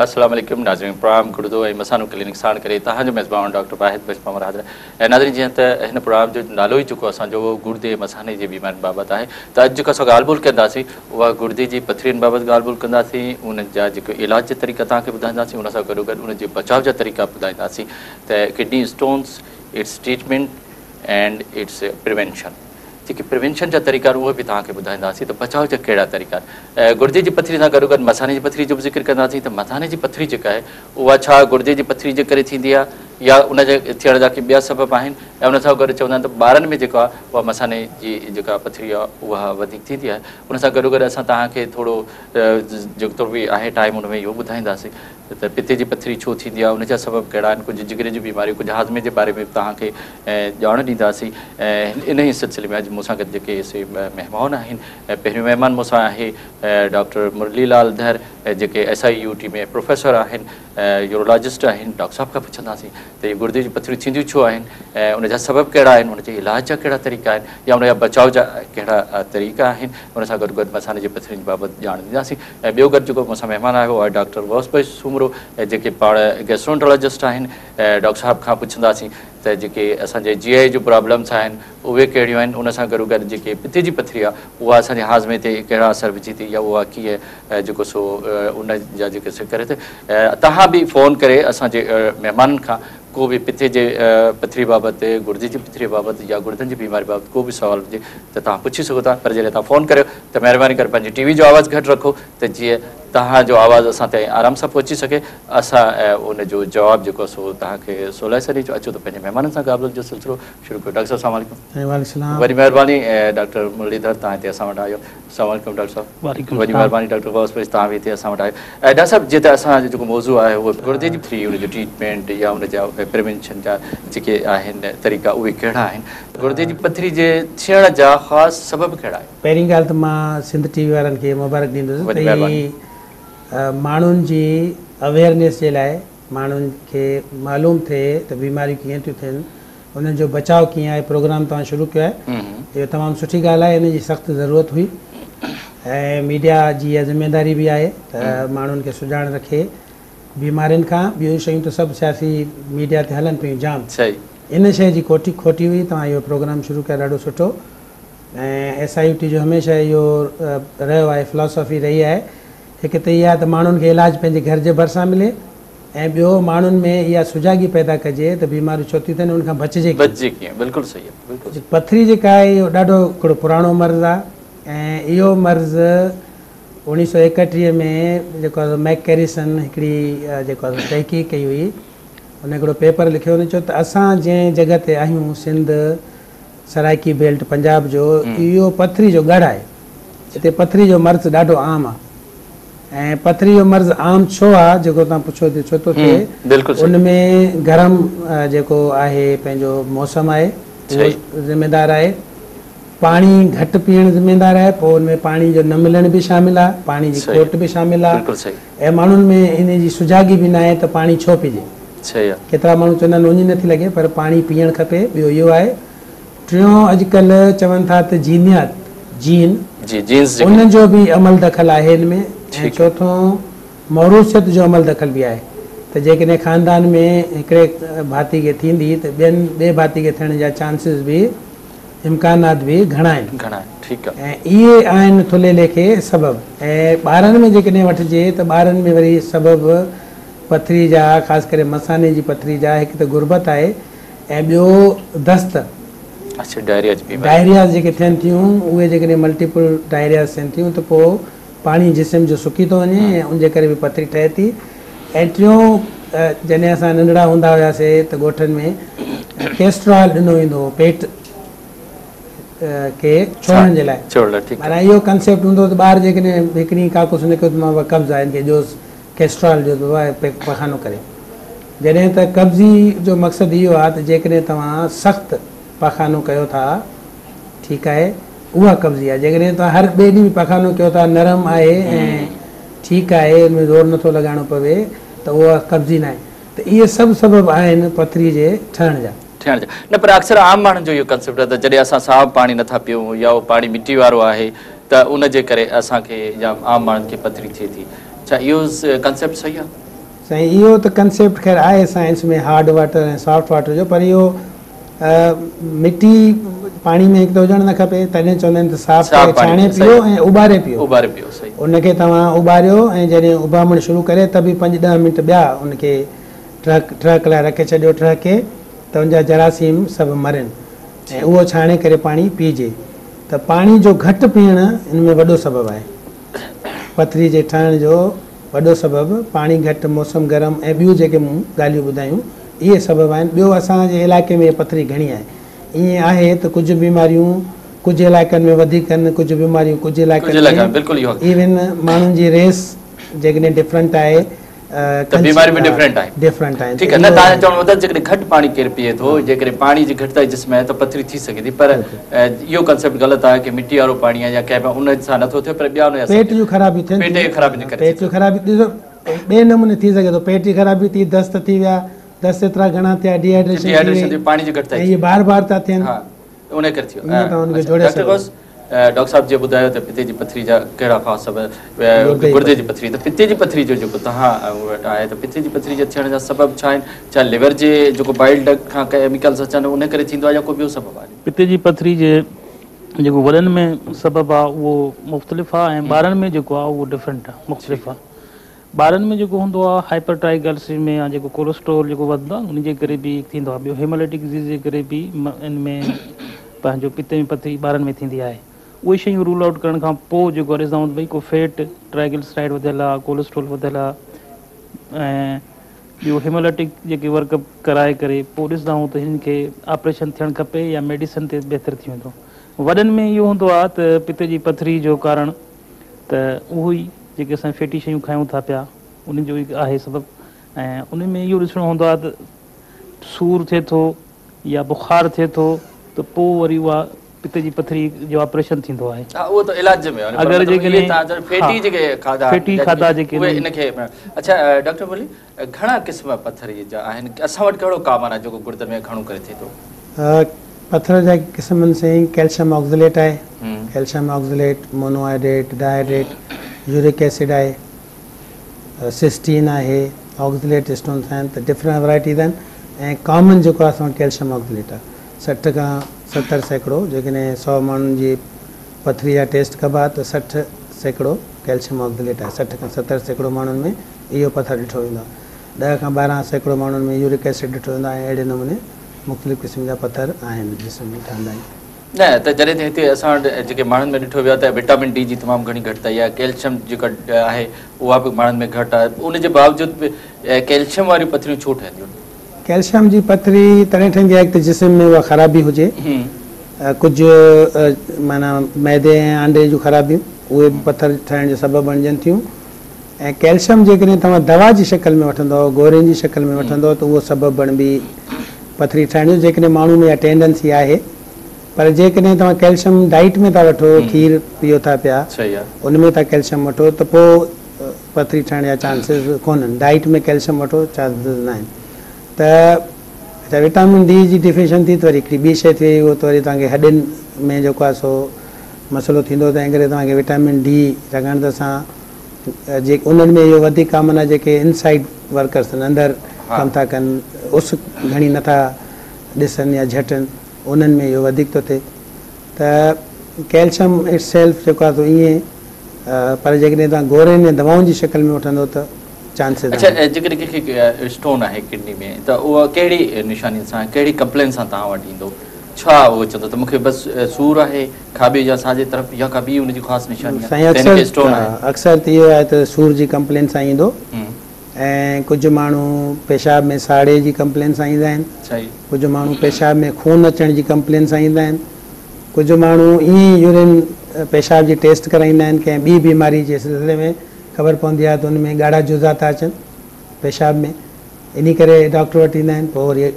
السلام عليڪم ناظرين پروگرام گڙدو ۽ مثانو ڪلينڪ ساڻ ڪري توهان جو ميزبان ڊاڪٽر واحد بخش پنهور حاضر ۽ ناظرين جيئن ته هن پروگرام جو نالو ئي جيڪو اسان جو گڙدي ۽ مثاني جي بيمارين بابت آهي ته اڄ جيڪو اسان ڳالهه ٻولهه ڪنداسين اها گڙدي جي پٿرين بابت ڳالهه ٻولهه ڪنداسين انهن جا جيڪو علاج جا طريقا توهان کي ٻڌائينداسين ان سان گڏو گڏ ان جي بچاء جا طريقا ٻڌائينداسين ته kidney stones its treatment and its prevention جيڪي پريوينشن جا طريقا آهن اهي به توهان کي ٻڌائينداسين ته بچاء جا ڪهڙا طريقا آهن. گڙدي جي پٿري سان گڏوگڏ مثاني جي پٿري جو به ذڪر ڪنداسين ته مثاني جي پٿري جيڪا آهي اها ڇا گڙدي جي پٿري جي ڪري ٿيندي آهي يا ان جي ٿيڻ جا ڪي ٻيا سبب آهن ۽ ان سان گڏ چوندا آهن ته ٻارن ۾ جيڪا آهي اها مثاني جي جيڪا پٿري آهي اها وڌيڪ ٿيندي آهي ان سان گڏوگڏ اسان توهان کي ٿورو جيترو به آهي ٽائيم ان ۾ اهو ٻڌائينداسين ته پتي جي پٿري ڇو ٿيندي آهي، ان جا سبب ڪهڙا آهن، ڪجهه جگري جون بيماريون، ڪجهه هاضمي جي باري ۾ به توهان کي ڄاڻ ڏينداسين. انهيء سلسلي ۾ اڄ مون سان گڏ جيڪي سي مهمان آهن، پهريون مهمان مون سان آهي ڊاڪٽر مرلي لال ڌر جيڪي S I U T ۾ professor آهن، يورولاجسٽ آهن. ڊاڪٽر صاحب کان پڇنداسين ته اهي گردي جون پٿريون ٿينديون ڇو آهن ۽ ان جا سبب ڪهڙا آهن، ان جي علاج جا ڪهڙا طريقا آهن يا ان جا بچاء جا ڪهڙا طريقا آهن. ان سان گڏ گڏ مثاني جي پٿرين بابت ڄاڻ ڏينداسين. ۽ ٻيو گڏ جيڪو مون سان مهمان آيو اهو آهي ڊاڪٽر غوث بخش سومرو جيڪي پاڻ گيسٽرونٽالاجسٽ آهن. ڊاڪٽر صاحب کان پڇنداسين ته جيڪي اسان جي جي آء جون پرابلمس آهن اهي ڪهڙيون آهن، ان سان گڏو گڏ جيڪي پتي جي پٿري آهي اها اسان جي هاضمي تي ڪهڙا اثر وجهي ٿي يا اها ڪيئن جيڪو سو ان جا جيڪي سو ڪري ٿي. توهان به فون ڪري اسان جي مهمانن کان ڪو به پتي جي پٿري بابت، گردي جي پٿري بابت يا گردن جي بيماري بابت ڪو به سوال هجي ته توهان پڇي سگهو ٿا پر جڏهن توهان فون ڪريو ته مهرباني ڪري پنهنجي ٽي وي جو آواز گهٽ رکو ته جيئن توهان جو آواز اسان تائين آرام سان پهچي سگهي اسان ان جو جواب جيڪو آهي سو توهان کي سولائي سان ڏئي اچو ته پنهنجي مهمانن سان ڳالهه ٻولهه جو سلسلو شروع ڪيو. ڊاڪٽر صاحب السلام عليڪم. وعليڪم السلام. وڏي مهرباني ڊاڪٽر مرلي ڌر توهان هتي اسان وٽ آيو. السلام عليڪم ڊاڪٽر صاحب. وعليڪم وڏي السلام. مهرباني ڊاڪٽر غوث بخش توهان به هتي اسان وٽ آيو. ڊاڪٽر صاحب جيئن ته اسان جو جيڪو موضوع آهي اهو گردي جي پٿري ان جو ٽريٽمينٽ يا ان جا پريوينشن جا جيڪي آهن طريقا اهي ڪهڙا آهن، گردي جي پٿري جي ٿيڻ جا خاص سبب ڪهڙا آهن؟ پهرين ڳالهه ته مان سنڌ ٽي وي وارن کي مبارڪ ڏيندس وڏي ته مهرباني. هي ماڻهن جي اويئرنيس جي لاء ماڻهن کي معلوم ٿئي ته بيماريون ڪيئن ٿيون ٿين انهن جو بچاء ڪيئن آهي پروگرام توهان شروع ڪيو آهي اهو تمام سٺي ڳالهه آهي ان جي سخت ضرورت هئي ۽ ميڊيا جي اها ذميداري به آهي ته ماڻهن کي سڄاڻ رکي بيمارين کان ٻيون شيون ته سڀ سياسي ميڊيا تي هلن پيون جام ان شيء جي کوٽي کوٽي هئي توهان اهو پروگرام شروع ڪيو ڏاڍو سٺو ۽ ايس I U ٽي جو هميشه اهو رهيو آهي فلاسافي رهي آهي هڪ ته اها ته ماڻهن کي علاج پنهنجي گهر جي ڀرسان ملي ۽ ٻيو ماڻهن ۾ اها سجاڳي پيدا ڪجي ته بيماريون ڇو ٿيون ٿين ان کان بچجي ڪيئن. بچجي ڪيئن بلڪل صحيح آهي بلڪل صحيح. پٿري جيڪا آهي اهو ڏاڍو هڪڙو پراڻو مرض آهي ۽ اهو مرض 1931 ۾ جيڪو آهي ميڪ ڪيريسن هڪڙي جيڪو آهي تحقيق ڪئي هئي ان هڪڙو پيپر لکيو ان چيو ته اسان جنهن جڳهه تي آهيون سنڌ سرائڪي بيلٽ پنجاب جو اهو پٿري جو ڳڙهه آهي هتي پٿري جو مرض ڏاڍو عام آهي ۽ پٿري جو مرض عام ڇو آ جيڪو توهان پڇو ٿي ڇو ٿو ٿئي ان ۾ گرم جيڪو آهي پنهنجو موسم آهي اهو ذميدار آهي پاڻي گهٽ پيئڻ ذميدار آهي پوء ان ۾ پاڻي جو نه ملڻ به شامل آ پاڻي جي کوٽ به شامل آ ۽ ماڻهن ۾ ان جي سجاڳي به ناهي ته پاڻي ڇو پيجي ڪيترا ماڻهو چوندا آهن اڃ نٿي لڳي پر پاڻي پيئڻ کپي ٻيو اهو آهي ٽيون اڄڪلهه چون ٿا ته جينيات، Gene، ان جو به عمل دخل آهي ان ۾ ۽ چوٿون موروثيت جو عمل دخل به آهي ته جيڪڏهن خاندان ۾ هڪڙي ڀاتي کي ٿيندي ته ٻين ٻئي ڀاتي کي ٿيڻ جا چانسز به امڪانات به گهڻا آهن ۽ اهي آهن ٿلهي ليکي سبب ۽ ٻارن ۾ جيڪڏهن وٺجي ته ٻارن ۾ وري سبب پٿري جا خاص ڪري مثاني جي پٿري جا هڪ ته غربت آهي ۽ ٻيو دست، اڇا ڊائريا جي بيماري. ڊائرياز جيڪي ٿين ٿيون اهي جيڪڏهن ملٽيپل ڊائرياز ٿين ٿيون ته پوء پاڻي جسم جو سڪي ٿو وڃي ۽ ان جي ڪري به پٿري ٺهي ٿي ۽ ٽيون جڏهن اسان ننڍڙا هوندا هياسي ته ڳوٺن ۾ ڪيسٽر آئل ڏنو ويندو هو پيٽ کي ڇوڙڻ جي لاء معنيٰ اهو ڪنسيپٽ هوندو هو ته ٻار جيڪڏهن هڪ ڏينهن ڪاڪوس نه ڪيو ته مان قبض آهي هن کي ڏيوس ڪيسٽر آئل جو دوا پخانو ڪري. جڏهن ته قبضي جو مقصد اهو آهي ته جيڪڏهن توهان سخت پاخانو ڪيو ٿا ٺيڪ آهي اها قبضي آهي جيڪڏهن توهان هر ٻئي ڏينهن به پاخانو ڪيو ٿا نرم آهي ۽ ٺيڪ آهي ان ۾ زور نٿو لڳائڻو پوي ته اها قبضي ناهي ته اهي سڀ سبب آهن پٿري جي ٺهڻ جا. ٺهڻ جا نه پر اڪثر عام ماڻهن جو اهو ڪنسيپٽ آهي ته جڏهن اسان صاف پاڻي نٿا پيئون يا اهو پاڻي مٽي وارو آهي ته ان جي ڪري اسان کي يا عام ماڻهن کي پٿري ٿئي ٿي. ڇا اهو ڪنسيپٽ صحيح آهي؟ سائين اهو ته ڪنسيپٽ خير آهي science ۾ hard water ۽ soft water جو، پر اهو مٽي پاڻي ۾ هڪ ته هجڻ نه کپي، تڏهن چوندا آهن ته صاف ڪري ڇاڻي پيئو ۽ اٻاري پيئو. اٻاري پيئو صحيح. ان کي توهان اٻاريو ۽ جڏهن اٻامڻ شروع ڪري ته به 5 10 منٽ ٻيا ان کي ٽهڪ لاء رکي ڇڏيو ٽهڪي ته ان جا جراثيم سڀ مرن ۽ اهو ڇاڻي ڪري پاڻي پيئجي ته پاڻي جو گهٽ پيئڻ ان ۾ وڏو سبب آهي. پٿري جي ٺهڻ جو وڏو سبب پاڻي گهٽ، موسم گرم ۽ ٻيون جيڪي مون ڳالهيون ٻڌايون اهي سبب آهن. ٻيو اسان جي علائقي ۾ پٿري گهڻي آهي. ائين آهي ته ڪجهه بيماريون ڪجهه علائقن ۾ وڌيڪ آهن، ڪجهه بيماريون ڪجهه علائقن ۾، ايون ماڻهن جي ريس جيڪڏهن ڊفرنٽ آهي ته بيماريون به ڊفرنٽ آهن. ڊفرنٽ آهن. ٺيڪ آهي نه توهان جو چوڻ مطلب جيڪڏهن گهٽ پاڻي ڪير پيئي ٿو، جيڪڏهن پاڻي جي گهٽتائي جسم ۾ آهي ته پٿري ٿي سگهي ٿي، پر اهو ڪنسيپٽ غلط آهي ڪي مٽي وارو پاڻي آهي يا ڪنهن به ان سان نٿو ٿئي، پر ٻيا ان جا پيٽ جون خرابيون ٿين پيٽ جي خرابين جي ڪري پيٽ جون خرابيون ڏسو ٻئي نموني ٿي سگهي ٿو، پيٽ جي خرابي ٿي، دست ٿي ويا، دست ايترا گهڻا ٿيا، ڊيهائيڊريشن ٿي وئي، پاڻي جي گهٽتائي ۽ اهي بار بار ٿا ٿين، ها ان ڪري ٿي ويو. ڊاڪٽر غوث، ڊاڪٽر صاحب جيئن ٻڌايو ته پتي جي پٿري جا ڪهڙا خاص سبب، گردي جي پٿري، ته پتي جي پٿري جو جيڪو توهان وٽ آهي ته پتي جي پٿري جي ٿيڻ جا سبب ڇا آهن؟ ڇا ليور جي جيڪو بائل ڊڪٽ کان ڪيميڪلز اچن ان ڪري ٿيندو آهي يا ڪو ٻيو سبب آهي؟ پتي جي پٿري جي جيڪو وڏن ۾ سبب آهي اهو مختلف آهي ۽ ٻارن ۾ جيڪو آهي اهو ڊفرنٽ آهي، مختلف آهي. ٻارن ۾ جيڪو هوندو آهي هائپر ٽرائيگلسريڊ ۾ يا جيڪو ڪولسٽرول جيڪو وڌندو آهي ان جي ڪري به ٿيندو آهي. ٻيو هيموليٽڪ ڊزيز جي ڪري به ان ۾ پنهنجو پتي ۾ پٿري ٻارن ۾ ٿيندي آهي. اهي شيون رول آئوٽ ڪرڻ کان پوء جيڪو آهي ڏسندا آهيون ته ڀئي ڪو فيٽ ٽرائيگلسرائيڊ وڌيل آهي، ڪولسٽرول وڌيل آهي ۽ ٻيو هيموليٽڪ جيڪي ورڪ اپ ڪرائي ڪري پوء ڏسندا آهيون ته هن کي آپريشن ٿيڻ کپي يا ميڊيسن تي بهتر ٿي ويندو. وڏن ۾ اهو هوندو آهي ته پتي جي پٿري جو ڪارڻ ته اهو ئي جيڪي اسان فيٽي شيون کايون ٿا پيا انهن جو ئي آهي سبب ۽ ان ۾ اهو ڏسڻو هوندو آهي ته سور ٿئي ٿو يا بخار ٿئي ٿو ته پوء وري اها پتي جي پٿري جو آپريشن ٿيندو آهي. ها اهو ته علاج ۾ آهي اگر جيڪڏهن فيٽي جيڪي کاڌا فيٽي کاڌا جيڪي اهي ان کي. اڇا ڊاڪٽر مرلي، گهڻا قسم پٿري جا آهن، اسان وٽ ڪهڙو ڪامن آهي جيڪو گردن ۾ گهڻو ڪري ٿئي ٿو؟ پٿر جا قسم آهن سائين، ڪيلشم آڪزليٽ آهي، calcium oxalate, monohydrate, dihydrate, uric acid آهي، سسٽين آهي، آڪزليٽ اسٽونس آهن ته ڊفرنٽ ورائٽيز آهن ۽ ڪامن جيڪو آهي اسان وٽ ڪيلشم آڪزليٽ آهي. 60 کان 70% جيڪڏهن 100 ماڻهن جي پٿري جا ٽيسٽ ڪبا ته 60% ڪيلشم آڪزليٽ آهي. 60 کان 70% ماڻهن ۾ اهو پٿر ڏٺو ويندو آهي. 10 کان 12% ماڻهن ۾ يورڪ ايسڊ ڏٺو ويندو آهي ۽ اهڙي نموني مختلف قسم جا پٿر آهن جسم ۾ ٺهندا آهن. نه ته جڏهن ته هتي اسان وٽ جيڪي ماڻهن ۾ ڏٺو ويو آهي ته وٽامن ڊي جي تمام گهڻي گهٽتائي آهي، ڪيلشم جيڪا آهي اها به ماڻهن ۾ گهٽ آهي، ان جي باوجود به ڪيلشم واريون پٿريون ڇو ٺهنديون آهن؟ ڪيلشم جي پٿري تڏهن ٺهندي آهي هڪ ته جسم ۾ اها خرابي هجي، ڪجهه معنيٰ معدي ۽ آنڊي جون خرابيون اهي به پٿر ٺهڻ جو سبب بڻجن ٿيون ۽ ڪيلشم جيڪڏهن توهان دوا جي شڪل ۾ وٺندؤ، گورين جي شڪل ۾ وٺندؤ ته اهو سبب بڻبي پٿري ٺهڻ جو، جيڪڏهن ماڻهو ۾ اها ٽينڊنسي آهي. پر جيڪڏهن توهان ڪيلشم ڊائيٽ ۾ ٿا وٺو، کير پيئو ٿا پيا، ان ۾ ٿا ڪيلشم وٺو ته پوء پٿري ٺهڻ جا چانسز ڪونهن. ڊائيٽ ۾ ڪيلشم وٺو چانسز ناهن. ته اڇا وٽامن ڊي جي ڊيفيشنسي ته وري هڪڙي ٻي شيء ٿي وئي، اهو ته وري توهان کي هڏين ۾ جيڪو آهي سو مسئلو ٿيندو، تنهن ڪري توهان کي وٽامن ڊي ڇاڪاڻ ته اسان جي انهن ۾ اهو وڌيڪ ڪامن آهي جيڪي انسائيڊ ورڪرس آهن، اندر ڪم ٿا ڪن، اس گهڻي نٿا ڏسن يا جهٽن، انهن ۾ اهو وڌيڪ ٿو ٿئي ته ڪيلشم it self جيڪو آهي سو ائين، پر جيڪڏهن توهان گورين يا دوائن جي شڪل ۾ وٺندو ته چانسز اڇا آهن. جيڪڏهن ڪنهن کي اسٽون آهي ڪڊني ۾ ته اها ڪهڙي نشانين سان ڪهڙي ڪمپلين سان توهان وٽ ايندو؟ ڇا اهو چوندو ته مون کي بس سور آهي کاٻي يا ساڄي طرف يا ڪا ٻي ان جي خاص نشاني آهي سائين ته هن کي اسٽون آهي؟ اڪثر ته اهو آهي ته سور جي ڪمپلين سان ايندو ۽ ڪجهه ماڻهو پيشاب ۾ ساڙي جي ڪمپلين سان ايندا آهن، ڪجهه ماڻهو پيشاب ۾ خون اچڻ جي ڪمپلين سان ايندا آهن، ڪجهه ماڻهو ائين ئي يورين پيشاب جي ٽيسٽ ڪرائيندا آهن ڪنهن ٻي بيماري جي سلسلي ۾ خبر پوندي آهي ته ان ۾ ڳاڙها جزا ٿا اچن پيشاب ۾ انهي ڪري ڊاڪٽر وٽ ايندا آهن پوء وري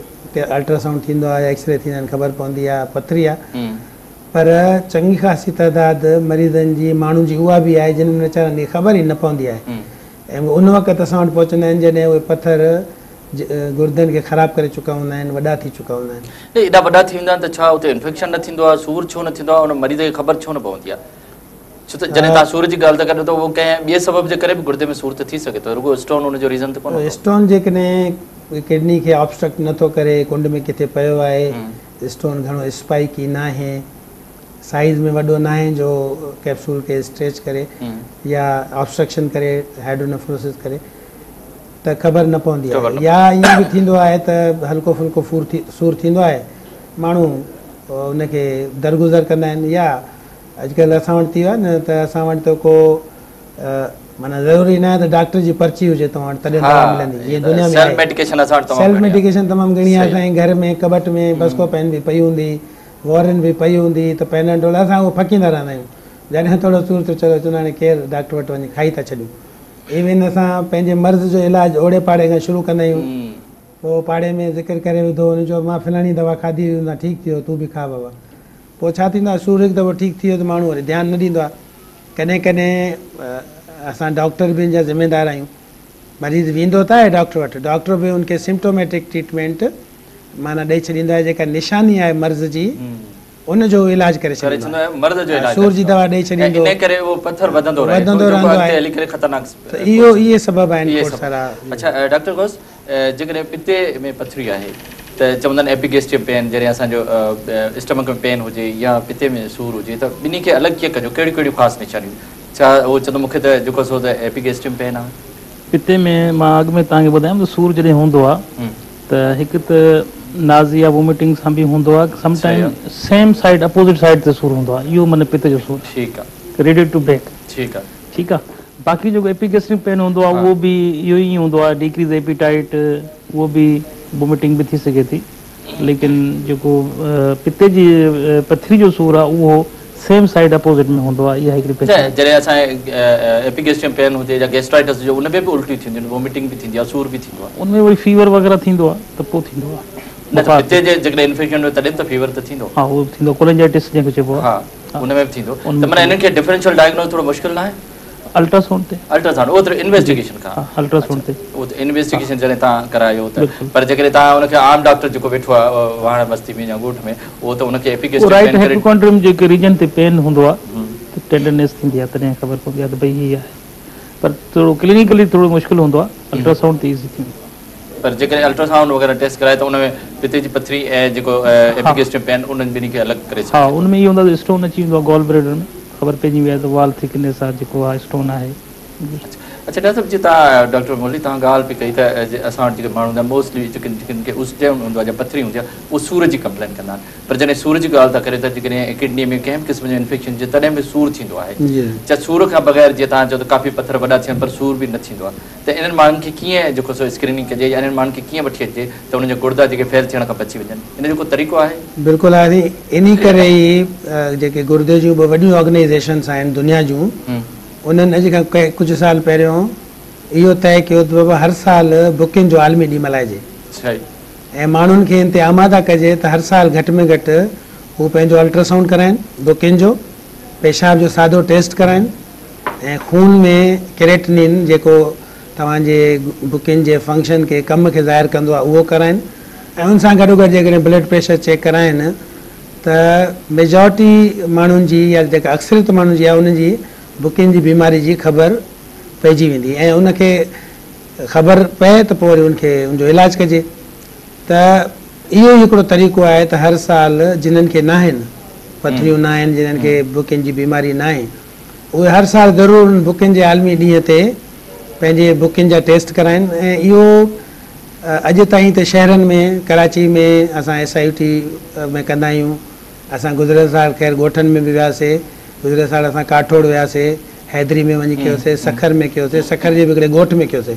الٽراسائونڊ ٿيندو آهي يا ايڪسري ٿيندا آهن خبر پوندي آهي پٿري آهي پر چڱي خاصي تعداد مريضن جي ماڻهن جي اها به آهي جن ويچارن کي خبر ئي نه پوندي آهي ۽ اهي ان وقت اسان وٽ پهچندا آهن جڏهن اهي پٿر گردن کي خراب ڪري چڪا هوندا آهن وڏا ٿي چڪا هوندا آهن. نه ايڏا وڏا ٿي ويندا آهن ته ڇا اتي انفيڪشن نه ٿيندو آهي سور ڇو نه ٿيندو آهي ان مريض کي خبر ڇو نه پوندي آهي؟ ڇو ته جڏهن توهان سور جي ڳالهه ٿا ڪريو ته اهو ڪنهن ٻئي سبب جي ڪري به گردي ۾ سور ته ٿي سگهي ٿو، رڳو اسٽون ان جو ريزن ته ڪونه هوندو. اسٽون جيڪڏهن ڪڊني کي آبسٽرڪٽ نه ٿو ڪري، ڪنڊ ۾ ڪٿي پيو آهي، اسٽون گهڻو اسپائڪي ناهي، سائيز ۾ وڏو ناهي جو ڪيپسول کي اسٽريچ ڪري يا آبسٽرڪشن ڪري هائيڊرونيفروسس ڪري ته خبر نه پوندي آهي يا ائين به ٿيندو آهي ته هلڪو ڦلڪو سور ٿيندو آهي، ماڻهو ان کي درگذر ڪندا آهن يا اڄڪلهه اسان وٽ ٿي ويو آهي نه ته اسان وٽ ته ڪو معنيٰ ضروري نه آهي ته ڊاڪٽر جي پرچي هجي توهان وٽ تڏهن دوا ملندي جيئن دنيا ۾ سيلف ميڊيڪيشن اسان وٽ تمام سيلف ميڊيڪيشن تمام گهڻي آهي اسان جي گهر ۾ ڪٻٽ ۾ بسڪوپين به پئي هوندي، وارن به پئي هوندي ته پيناڊول اسان اهو ڦڪيندا رهندا آهيون جڏهن ٿورو سور ٿيو چلو چوندا هاڻي ڪير ڊاڪٽر وٽ وڃي کائي ٿا ڇڏيون. ايون اسان پنهنجي مرض جو علاج اوڙي پاڙي کان شروع ڪندا آهيون. پوء پاڙي ۾ ذڪر ڪري وڌو هن چيو مان فلاڻي دوا کاڌي هئي ان سان ٺيڪ ٿي ويو تون به کاء بابا. پوء ڇا ٿيندو آهي سور هڪ دفعو ٺيڪ ٿي ويو ته ماڻهو وري ڌيان نه ڏيندو آهي. ڪڏهن ڪڏهن اسان ڊاڪٽر به ان جا ذميدار آهيون. مريض ويندو ته آهي ڊاڪٽر وٽ، ڊاڪٽر به ان کي سمپٽوميٽڪ ٽريٽمينٽ معنيٰ ڏئي ڇڏيندو آهي جيڪا نشاني آهي مرض جي ان جو علاج ڪري ڇڏيندو آهي. سور جي دوا ڏئي ڇڏيندو. انهي ڪري اهو پٿر وڌندو رهي ٿو جيڪو اڳتي هلي ڪري خطرناڪ ته اهو اهي سبب آهن کوڙ سارا. اڇا ڊاڪٽر غوث جيڪڏهن پتي ۾ پٿري آهي ته چوندا آهن ايپيگيسٽريم پين جڏهن اسان جو اسٽمڪ ۾ پين هجي يا پتي ۾ سور هجي ته ٻنهي کي الڳ ڪيئن ڪجو ڪهڙيون ڪهڙيون خاص نشانيون ڇا اهو چوندو مون کي ته جيڪو سو ته ايپيگيسٽريم پين آهي. پتي ۾ مان اڳ ۾ توهان کي ٻڌايم ته سور جڏهن هوندو آهي ته هڪ ته نازيا ووميٽنگ سان به هوندو آهي some time same side opposite side تي سور هوندو آهي اهو معنيٰ پتي جو سور ٺيڪ آهي ريڊيئيٽ ٽو بيڪ ٺيڪ آهي ٺيڪ آهي باقي جيڪو ايپيگيسٽرڪ پين هوندو آهي اهو به اهو ئي هوندو آهي ڊيڪريز ايپيٽائيٽ اهو به ووميٽنگ به ٿي سگهي ٿي ليڪن جيڪو پتي جي پٿري جو سور آهي اهو سيم سائيڊ اپوزٽ ۾ هوندو آهي اها هڪڙي پهچان. جڏهن اسان کي ايپيگيسٽريم پين هجي يا گيسٽرائٽس هجي ان ۾ به الٽيون ٿينديون آهن ووميٽنگ به ٿيندي آهي سور به ٿيندو آهي. ان ۾ وري فيور وغيره ٿيندو آهي ته پوء ٿيندو آهي. نه ته پتي جي جيڪڏهن انفيڪشن هجي تڏهن به ته فيور ته ٿيندو. ها اهو به ٿيندو آهي ڪولينجائٽس جنهن کي چئبو آهي. ها ان ۾ به ٿيندو ته معنيٰ انهن کي ڊفرنشل ڊائگنوز ٿورو مشڪل ناهي؟ الٽراسائونڊ تي. الٽراسائونڊ اهو ته انويسٽيگيشن کان. ها الٽراسائونڊ تي. اهو ته انويسٽيگيشن جڏهن توهان ڪرايو ته پر جيڪڏهن توهان ان کي عام ڊاڪٽر جيڪو ويٺو آهي واهڻ بستي ۾ يا ڳوٺ ۾ اهو ته ان کي ايپيگيسٽرڪ پين ڪري. رائيٽ هائپوڪانڊريم جيڪي ريجن تي پين هوندو آهي ته ٽينڊرنيس ٿيندي آهي تڏهن خبر پوندي آهي ته ڀئي هي آهي پر ٿورو ڪلينيڪلي ٿورو مشڪل هوندو آهي الٽراسائونڊ تي ايزي ٿي ويندو آهي. پر جيڪڏهن الٽراسائونڊ وغيره ٽيسٽ ڪرائي ته ان ۾ پتي جي پٿري ۽ جيڪو ايپيگيسٽريم پين انهن ٻنهي کي الڳ ڪري سگهجي ٿو. ها ان ۾ اهو هوندو آهي ته اسٽون اچي ويندو آهي گال بليڊر ۾ خبر پئجي وئي آهي ته وال ٿڪنيس آهي جيڪو آهي اسٽون آهي. اڇا ڊاڪٽر صاحب جي توهان ڊاڪٽر مولوي توهان ڳالهه پئي ڪئي ته اسان وٽ جيڪي ماڻهو هوندا آهن موسٽلي جيڪي جن کي اسٽون هوندو آهي يا پٿري هوندي آهي اهي سور جي ڪمپلين ڪندا آهن پر جڏهن سور جي ڳالهه ٿا ڪريو ته جيڪڏهن ڪڊني ۾ ڪنهن به قسم جو انفيڪشن هجي تڏهن به سور ٿيندو آهي ڇا سور کان بغير جيئن توهان چئو ته ڪافي پٿر وڏا ٿين پر سور به نه ٿيندو آهي ته انهن ماڻهن کي ڪيئن جيڪو سو اسڪريننگ ڪجي يا انهن ماڻهن کي ڪيئن وٺي اچجي ته انهن جا گڙدا جيڪي فيل ٿيڻ کان بچي وڃن ان جو ڪو طريقو آهي؟ بلڪل آهي انهي ڪري ئي جيڪي گردي جون ٻه وڏيون آرگنائيزيشنس آهن دنيا جون انهن اڄ کان ڪجهه سال پهريون اهو طئي ڪيو ته بابا هر سال بڪين جو عالمي ڏينهن ملهائجي ۽ ماڻهن کي ان تي آماده ڪجي ته هر سال گهٽ ۾ گهٽ هو پنهنجو الٽراسائونڊ ڪرائين بڪين جو پيشاب جو سادو ٽيسٽ ڪرائين ۽ خون ۾ ڪريٽنين جيڪو توهان جي بڪين جي فنڪشن کي ڪم کي ظاهر ڪندو آهي اهو ڪرائين ۽ ان سان گڏوگڏ جيڪڏهن بلڊ پريشر چيڪ ڪرائين ته ميجارٽي ماڻهن جي يا جيڪا اڪثريت ماڻهن جي آهي انهن جي بڪين جي بيماري جي خبر پئجي ويندي ۽ ان کي خبر پئي ته پوء وري ان کي ان جو علاج ڪجي ته اهو ئي هڪڙو طريقو آهي ته هر سال جنهن کي ناهن پٿريون ناهن جنهن کي بڪين جي بيماري ناهي اهي هر سال ضرور ان بڪين جي عالمي ڏينهن تي پنهنجي بڪين جا ٽيسٽ ڪرائين ۽ اهو اڄ تائين ته شهرن ۾ ڪراچي ۾ اسان ايس I U ٽي ۾ ڪندا آهيون اسان گذريل سال خير ڳوٺن ۾ به وياسي گذريل سال اسان ڪاٺوڙ وياسي حيدري ۾ وڃي ڪيوسي سکر ۾ ڪيوسي سکر جي به هڪڙي ڳوٺ ۾ ڪيوسي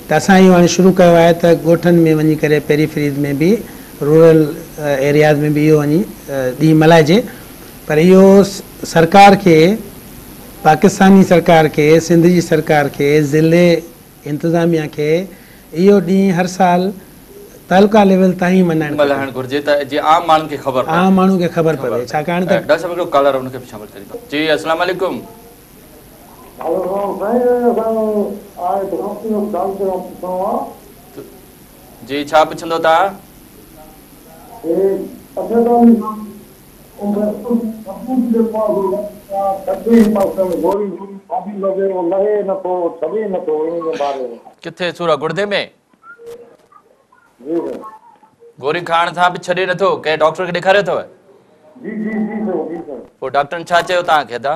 ته اسان اهو هاڻي شروع ڪيو آهي ته ڳوٺن ۾ وڃي ڪري پيريفريز ۾ به رورل ايرياز ۾ به اهو وڃي ڏينهن ملهائجي پر اهو سرڪار کي پاڪستاني سرڪار کي سنڌ جي سرڪار کي ضلعي انتظاميا کي اهو ڏينهن هر سال تعلقه ليول تائين ملهائڻ کپي. ملهائڻ گهرجي ته جيئن عام ماڻهن کي خبر پوي. عام ماڻهن کي خبر پوي ڇاڪاڻ ته. ڊاڪٽر صاحب هڪڙو ڪالر ان کي به شامل ڪريون ٿا. جي السلام عليڪم. جي ڇا پڇندو توهان؟ ڪٿي سور آ؟ گڙدي ۾؟ گوري کائڻ سان به ڇڏي نٿو؟ ڪنهن ڊاڪٽر کي ڏيکاريو اٿو؟ جي جي جي سائين جي سائين. پوء ڊاڪٽرن ڇا چيو توهان کي ادا؟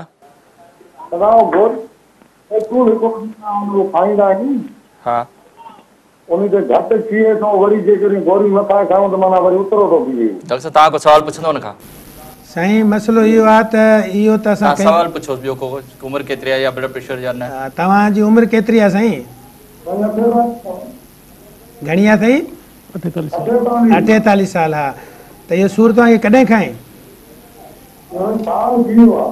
ادا ڪيپسول هڪڙو ڏيندا آهن اهو کائيندا آهيون. ها. ان تي گهٽ ٿئي ٿو وري جيڪڏهن گوري نٿا کائون ته معنيٰ وري اوترو ٿو بيهي. ڊاڪٽر صاحب توهان ڪو سوال پڇندو ان کان؟ سائين مسئلو اهو آهي ته اهو ته اسان توهان سوال پڇوس ٻيو ڪو عمر ڪيتري آهي يا بلڊ پريشر يا نه. توهان جي عمر ڪيتري آهي سائين؟ گهڻي آهي سائين؟ 48 سال. ها ته اهو سور توهان کي ڪڏهن کان آهي؟ سال ٿي ويو آهي.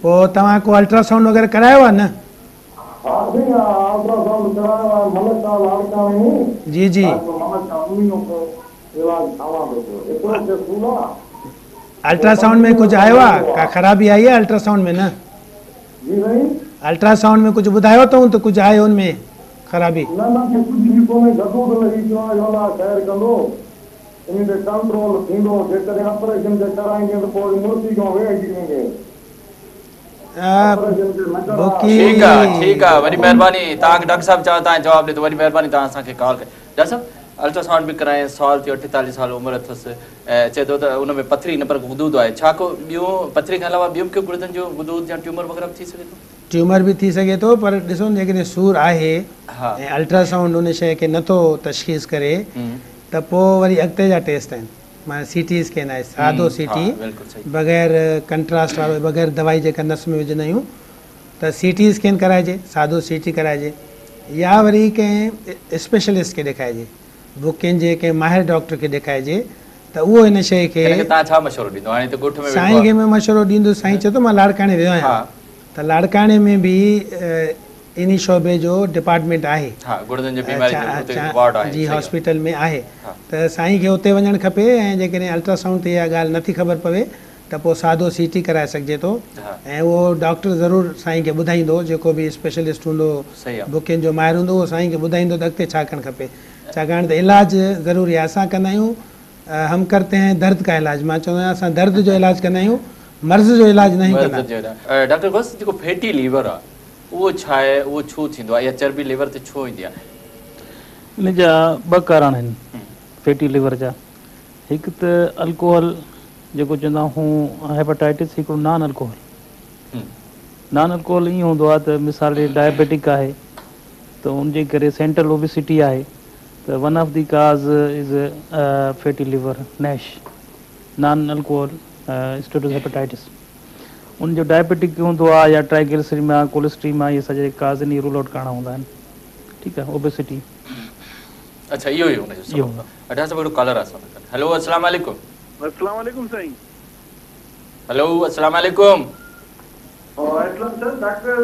پوء توهان ڪو الٽراسائونڊ وغيره ڪرايو آهي نه؟ ها سائين الٽراسائونڊ ڪرايو آهي ملڪ شاهه لاڙڪاڻي ۾. جي جي. ڊاڪٽر ملڪ شاهه انهي جو علاج کاوان ٿو پيو ايترو ڪيپسول آهي. الٽراسائونڊ ۾ ڪجهه آيو آهي ڪا خرابي آئي آهي الٽراسائونڊ ۾ نه؟ جي سائين. الٽراسائونڊ ۾ ڪجهه ٻڌايو اٿئون ته ڪجهه آهي ان ۾ خرابي؟ نه نه ڪجهه به ڪونهي غدود لڳي پيو آهي الله خير ڪندو انهي تي ڪنٽرول ٿيندو جيڪڏهن آپريشن جي ڪرائيندين ته پوء وري مڙسي کان ويهجي ويندين. آپريشن جي نه ڪراء. ٺيڪ آ ٺيڪ آ وڏي مهرباني توهان کي ڊاڪٽر صاحب چيو توهان جواب ڏيندو وڏي مهرباني توهان اسان کي ڪال ڪئي ڊاڪٽر صاحب الٽراسائونڊ به ڪرايائين سال ٿيو 48 سال عمر اٿس ۽ چئي ٿو ته ان ۾ پٿري نه پر غدود آهي ڇا ڪو ٻيون پٿري کان علاوه ٻيو به ڪو گڙدن جو غدود يا ٽيومر وغيره به ٿي سگهي ٿو؟ ٽيومر به ٿي سگهي ٿو پر ڏسو جيڪڏهن سور آهي ۽ الٽراسائونڊ ان شيء کي نٿو تشخيص ڪري ته پوء وري اڳتي جا ٽيسٽ آهن معنيٰ سي ٽي اسڪين آهي سادو سي ٽي بغير ڪنٽراسٽ وارو بغير دوائي جيڪا نس ۾ وجهندا آهيون ته سي ٽي اسڪين ڪرائجي سادو سي ٽي ڪرائجي يا وري ڪنهن اسپيشلسٽ کي ڏيکائجي بڪين جي ڪنهن ماهر ڊاڪٽر کي ڏيکائجي ته اهو هن شيء کي هن کي توهان ڇا مشورو ڏيندو هاڻي ته ڳوٺ ۾ ويٺو سائين کي مان مشورو ڏيندس سائين چئي ٿو مان لاڙڪاڻي ويو آهيان ته لاڙڪاڻي ۾ به انهي شعبي جو ڊپارٽمينٽ آهي ها گڙدن جي بيماري جو اتي وارڊ آهي جي هاسپيٽل ۾ آهي ته سائين کي اتي وڃڻ کپي ۽ جيڪڏهن الٽراسائونڊ تي اها ڳالهه نٿي خبر پوي ته پوء سادو سي ٽي ڪرائي سگهجي ٿو ۽ اهو ڊاڪٽر ضرور سائين کي ٻڌائيندو جيڪو به اسپيشلسٽ هوندو بڪين جو ماهر هوندو اهو سائين کي ٻڌائيندو ته اڳتي ڇا ڪرڻ کپي ڇاڪاڻ ته علاج ضروري آهي اسان ڪندا آهيون هم ڪرتي هين درد ڪا علاج مان چوندو آهيان اسان درد جو علاج ڪندا آهيون مرض جو علاج ناهيون ڪندا. ڊاڪٽر غوث جيڪو فيٽي ليور آهي اهو ڇا آهي اهو ڇو ٿيندو آهي يا چربي ليور تي ڇو ايندي آهي؟ ان جا ٻه ڪارڻ آهن فيٽي ليور جا هڪ ته الڪوهل جيڪو چوندا آهيون هيپاٽائٽس هڪڙو نان الڪوهل نان الڪوهل ائين هوندو آهي ته مثال ڊائبيٽڪ آهي ته ان جي ڪري سينٽرل اوبيسٽي آهي ته one of the cause is fatty liver NASH non alcohol steatohepatitis ان جو ڊائبيٽڪ هوندو آهي يا ٽرائگلسريم آهي ڪولسٽريم آهي اهي سڄا جيڪي ڪاز آهن اهي رول آئوٽ ڪرڻا هوندا آهن ٺيڪ آهي اوبيسٽي اڇا اهو ئي ان جو سبب آهي اڍا صاحب هڪڙو ڪالر آهي اسان سان گڏ هلو السلام عليڪم. السلام عليڪم سائين. هلو السلام عليڪم. اسلم سر ڊاڪٽر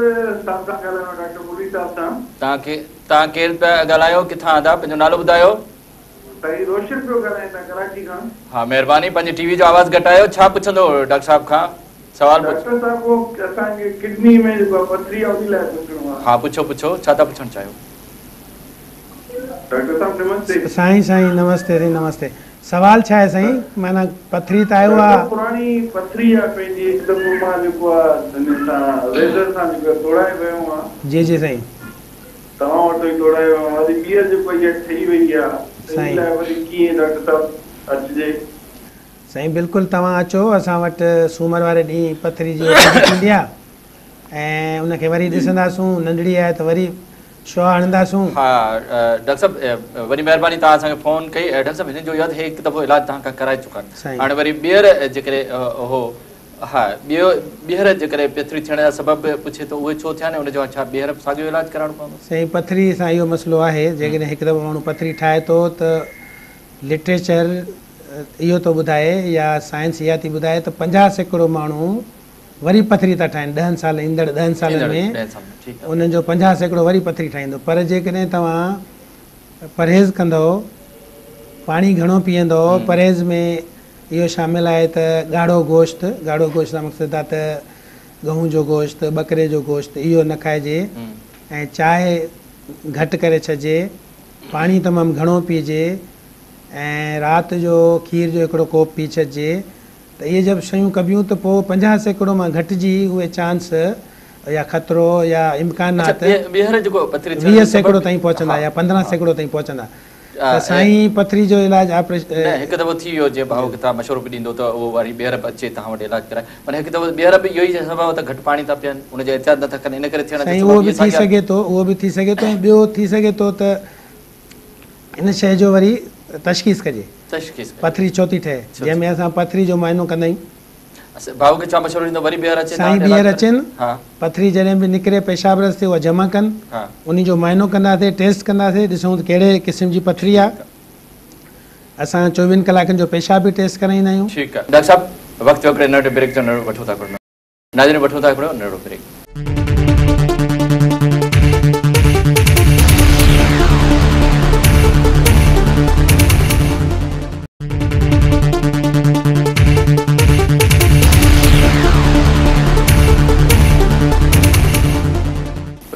صاحب سان ڳالهايو ڊاڪٽر مرلي صاحب سان. توهان کي توهان ڪير پيا ڳالهايو ڪٿان ادا پنهنجو نالو ٻڌايو. سائين روشن پيو ڳالهايان هتان ڪراچي کان. ها مهرباني پنهنجي ٽي وي جو آواز گهٽايو ڇا پڇندو ڊاڪٽر صاحب کان سوال پڇ. ڊاڪٽر صاحب اهو اسان کي ڪڊني ۾ جيڪو آهي پٿري آهي انهي لاء پڇڻو آهي. ها پڇو پڇو ڇا ٿا پڇڻ چاهيو. ڊاڪٽر صاحب نمستي. سائين سائين نمستي سائين نمستي سوال ڇا آهي سائين معنيٰ پٿري ته آيو آ. ڊاڪٽر پراڻي پٿري آ پنهنجي هڪ دفعو مان جيڪو آ هن سان ريزر سان جيڪو آ توڙائي ويو آ. جي جي سائين. توهان وٽ ئي توڙائي ويو آ وري ٻيهر جيڪو اها ٺهي وئي آ ته ان لاء وري ڪيئن ڊاڪٽر صاحب اچجي. سائين بلڪل توهان اچو اسان وٽ سومر واري ڏينهن پٿري جي او پي ڊي ٿيندي آ ۽ ان کي وري ڏسنداسون ننڍڙي آهي ته وري شعاع هڻنداسون. ها ڊاڪٽر صاحب وڏي مهرباني توهان اسان کي فون ڪئي ڊاڪٽر صاحب هنن جو اهو آهي ته هي هڪ دفعو علاج توهان کان ڪرائي چڪا آهن هاڻي وري ٻيهر جيڪڏهن اهو ها ٻيو ٻيهر جيڪڏهن پٿري ٿيڻ جا سبب پڇي ته اهي ڇو ٿيا آهن ان جو ڇا ٻيهر به ساڳيو علاج ڪرائڻو پوندو؟ سائين پٿري سان اهو مسئلو آهي جيڪڏهن هڪ دفعو ماڻهو پٿري ٺاهي ٿو ته لٽريچر اهو ٿو ٻڌائي يا سائنس اها ٿي ٻڌائي ته 50% ماڻهو وري پٿري ٿا ٺاهين ڏهن سال ايندڙ ڏهن سالن ۾ انهن جو 50% وري پٿري ٺاهيندو پر جيڪڏهن توهان پرهيز ڪندؤ پاڻي گهڻو پيئندؤ پرهيز ۾ اهو شامل آهي ته ڳاڙهو گوشت ڳاڙهو گوشت سان مقصد آهي ته ڳئون جو گوشت ٻڪري جو گوشت اهو نه کائجي ۽ چانهه گهٽ ڪري ڇڏجي پاڻي تمام گهڻو پيئجي ۽ رات جو کير جو هڪڙو ڪوپ پي ڇڏجي. ته اهي جب شيون ڪبيون ته پوء 50% مان گهٽجي اهي چانس يا خطرو يا امڪانات 20% تائين پهچندا يا 15% تائين پهچندا ته سائين پٿري جو علاج آپريشن. نه هڪ دفعو ٿي ويو جيئن ڀائو کي توهان مشورو به ڏيندو ته اهو وري ٻيهر به اچي توهان وٽ علاج ڪرائي پر هڪ دفعو ٻيهر به اهو ئي سبب آهي ته گهٽ پاڻي ٿا پيئن ان جو احتياط نٿا ڪن ان ڪري ٿيڻ جو سائين سبب اهو اهي به ٿي ساڳيا. سگهي ٿو اهو به ٿي سگهي ٿو ۽ ٻيو ٿي سگهي ٿو ته ان شيء جو وري تشخيص ڪجي. تشخيص ڪجي. پٿري ڇو ٿي ٺهي جنهن ۾ اسان پٿري جو معائنو ڪندا آهيون. ڀائو کي ڇا مشورو ڏيندو وري ٻيهر اچي سائين ٻيهر اچن پٿري جڏهن به نڪري پيشاب رستي اها جمع ڪن انهي جو معائنو ڪنداسين ٽيسٽ ڪنداسين ڏسون ته ڪهڙي قسم جي پٿري آهي اسان 24 ڪلاڪن جو پيشاب به ٽيسٽ ڪرائيندا آهيون. ٺيڪ آهي ڊاڪٽر صاحب وقت ٿيو هڪڙي ننڍڙي بريڪ جو ننڍڙو وٺون ٿا هڪڙو ناظرين وٺون ٿا هڪڙو ننڍڙو بريڪ.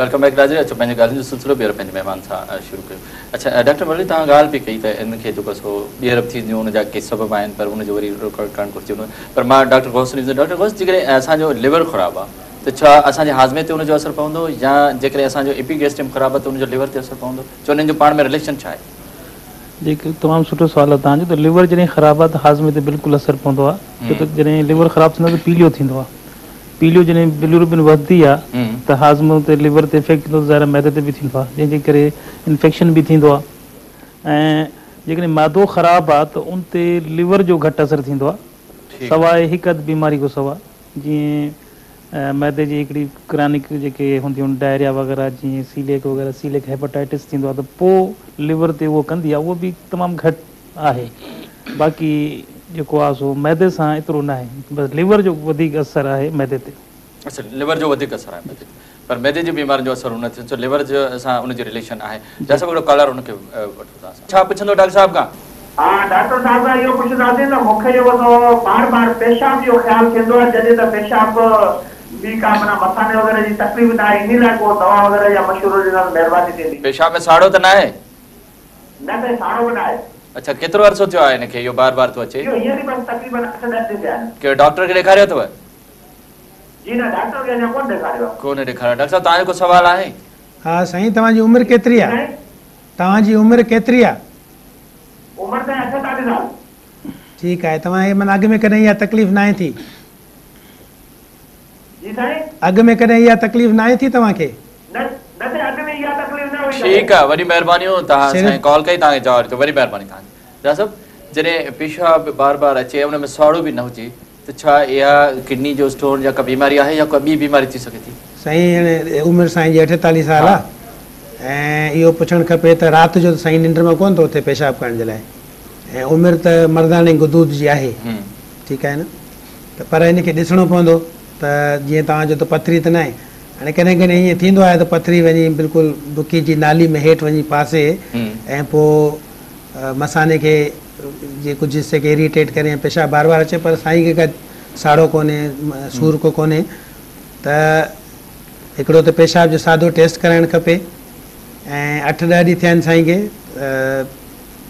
Welcome back ناظرين اچو پنهنجي ڳالهين جو سلسلو ٻيهر پنهنجي مهمان سان شروع ڪيون اڇا ڊاڪٽر مرلي توهان ڳالهه پئي ڪئي ته ان کي جيڪو سو ٻيهر به ٿينديون ان جا ڪي سبب آهن پر ان جو وري رڪارڊ ڪرڻ گهرجي پر مان ڊاڪٽر غوث ڊاڪٽر غوث جيڪڏهن اسان جو ليور خراب آهي ته ڇا اسان جي هاضمي تي ان جو اثر پوندو يا جيڪڏهن اسان جو ايپيگيسٽريم خراب آهي ته ان جو ليور تي اثر پوندو ڇو انهن جو پاڻ ۾ رليشن ڇا آهي؟ جي تمام سٺو سوال آهي توهان جو ته ليور جڏهن خراب آهي ته هاضمي تي بلڪل اثر پوندو آهي ڇو ته جڏهن ليور خراب ٿيندو آهي ته پيليو ٿيندو آهي پيليو جڏهن بليروبن وڌندي آهي ته هاضمو تي ليور تي افيڪٽ ٿيندو ته ظاهر آهي معدي تي به ٿيندو آهي جنهن جي ڪري انفيڪشن به ٿيندو آهي ۽ جيڪڏهن معدو خراب آهي ته ان تي ليور جو گهٽ اثر ٿيندو آهي سواء هڪ اڌ بيماري کان سواء جيئن معدي جي هڪڙي ڪرانڪ جيڪي هونديون آهن ڊائريا وغيره جيئن سيليڪ وغيره سيليڪ هيپاٽائٽس ٿيندو آهي ته پوء ليور تي اهو ڪندي آهي اهو به تمام گهٽ آهي باقي جيڪو آهي سو معدي سان ايترو نه آهي بس ليور جو وڌيڪ اثر آهي معدي تي. اڇا ليور جو وڌيڪ اثر آهي معدي تي پر معدي جي بيمارين جو اثر نه ٿيندو ڇو ليور جو سان ان جو رليشن آهي. ڊاڪٽر صاحب هڪڙو ڪالر ان کي وٺون ٿا اسان. ڇا پڇندو ڊاڪٽر صاحب کان؟ ها ڊاڪٽر صاحب کان اهو پڇنداسين ته مون کي جيڪو سو بار بار پيشاب جو خيال ٿيندو آهي جڏهن ته پيشاب ٻي ڪا معنيٰ مثاني وغيره جي تڪليف نه آهي انهي لاء ڪو دوا وغيره يا مشورو ڏيندا ته مهرباني ٿيندي. پيشاب ۾ ساڙو ته ناهي؟ نه سائين ساڙو به ناهي. اڇا ڪيترو عرصو ٿيو آهي هن کي اهو بار بار ٿو اچي؟ اهو هينئر ئي بس تقريبن 8 10 ڏينهن ٿيا آهن. ڪنهن ڊاڪٽر کي ڏيکاريو اٿو؟ جي نه ڊاڪٽر کي اڃا ڪونه ڏيکاريو آهي. ڪونه ڏيکاريو آهي. ڊاڪٽر صاحب توهان جو ڪو سوال آهي؟ ها سائين توهان جي عمر ڪيتري جي آهي؟ سائين. توهان جي عمر ڪيتري آهي؟ عمر سائين 48 سال. ٺيڪ آهي توهان کي معنيٰ اڳ ۾ ڪڏهن اها تڪليف ناهي ٿي؟ جي سائين. اڳ ۾ ڪڏهن اها تڪليف ناهي ٿي توهان کي؟ نه نه سائين اڳ ۾ اها تڪليف نه هئي ڪڏهن. ٺيڪ آهي وڏي مهربانيون توهان صرف سائين ڪال ڪئي توهان کي جواب ڏتو وڏي مهرباني توهان جي. ڊاڪٽر صاحب جڏهن پيشاب بار بار اچي ان ۾ ساڙو به نه هجي ته ڇا اها ڪڊني جو اسٽون يا ڪا بيماري آهي يا ڪا ٻي بيماري ٿي سگهي ٿي؟ سائين هاڻي عمر سائين جي 48 سال آ ۽ اهو پڇڻ کپي ته رات جو ته سائين ننڊ مان ڪونه ٿو اٿي پيشاب ڪرڻ جي لاء ۽ عمر ته مرداڻي غدود جي آهي ٺيڪ آهي نه ته پر ان کي ڏسڻو پوندو ته جيئن توهان جو ته پٿري ته ناهي هاڻي ڪڏهن ڪڏهن ائين ٿيندو آهي ته پٿري وڃي بلڪل بڪي جي نالي ۾ هيٺ وڃي ڦاسي ۽ پوء مثاني کي جي ڪجهه حصي کي اريٽيٽ ڪري ۽ پيشاب بار بار اچي پر سائين کي ڪا ساڙو ڪونهي سور ڪو ڪونهي ته هڪڙو ته پيشاب جو سادو ٽيسٽ ڪرائڻ کپي ۽ 8 10 ڏينهن ٿيا آهن سائين کي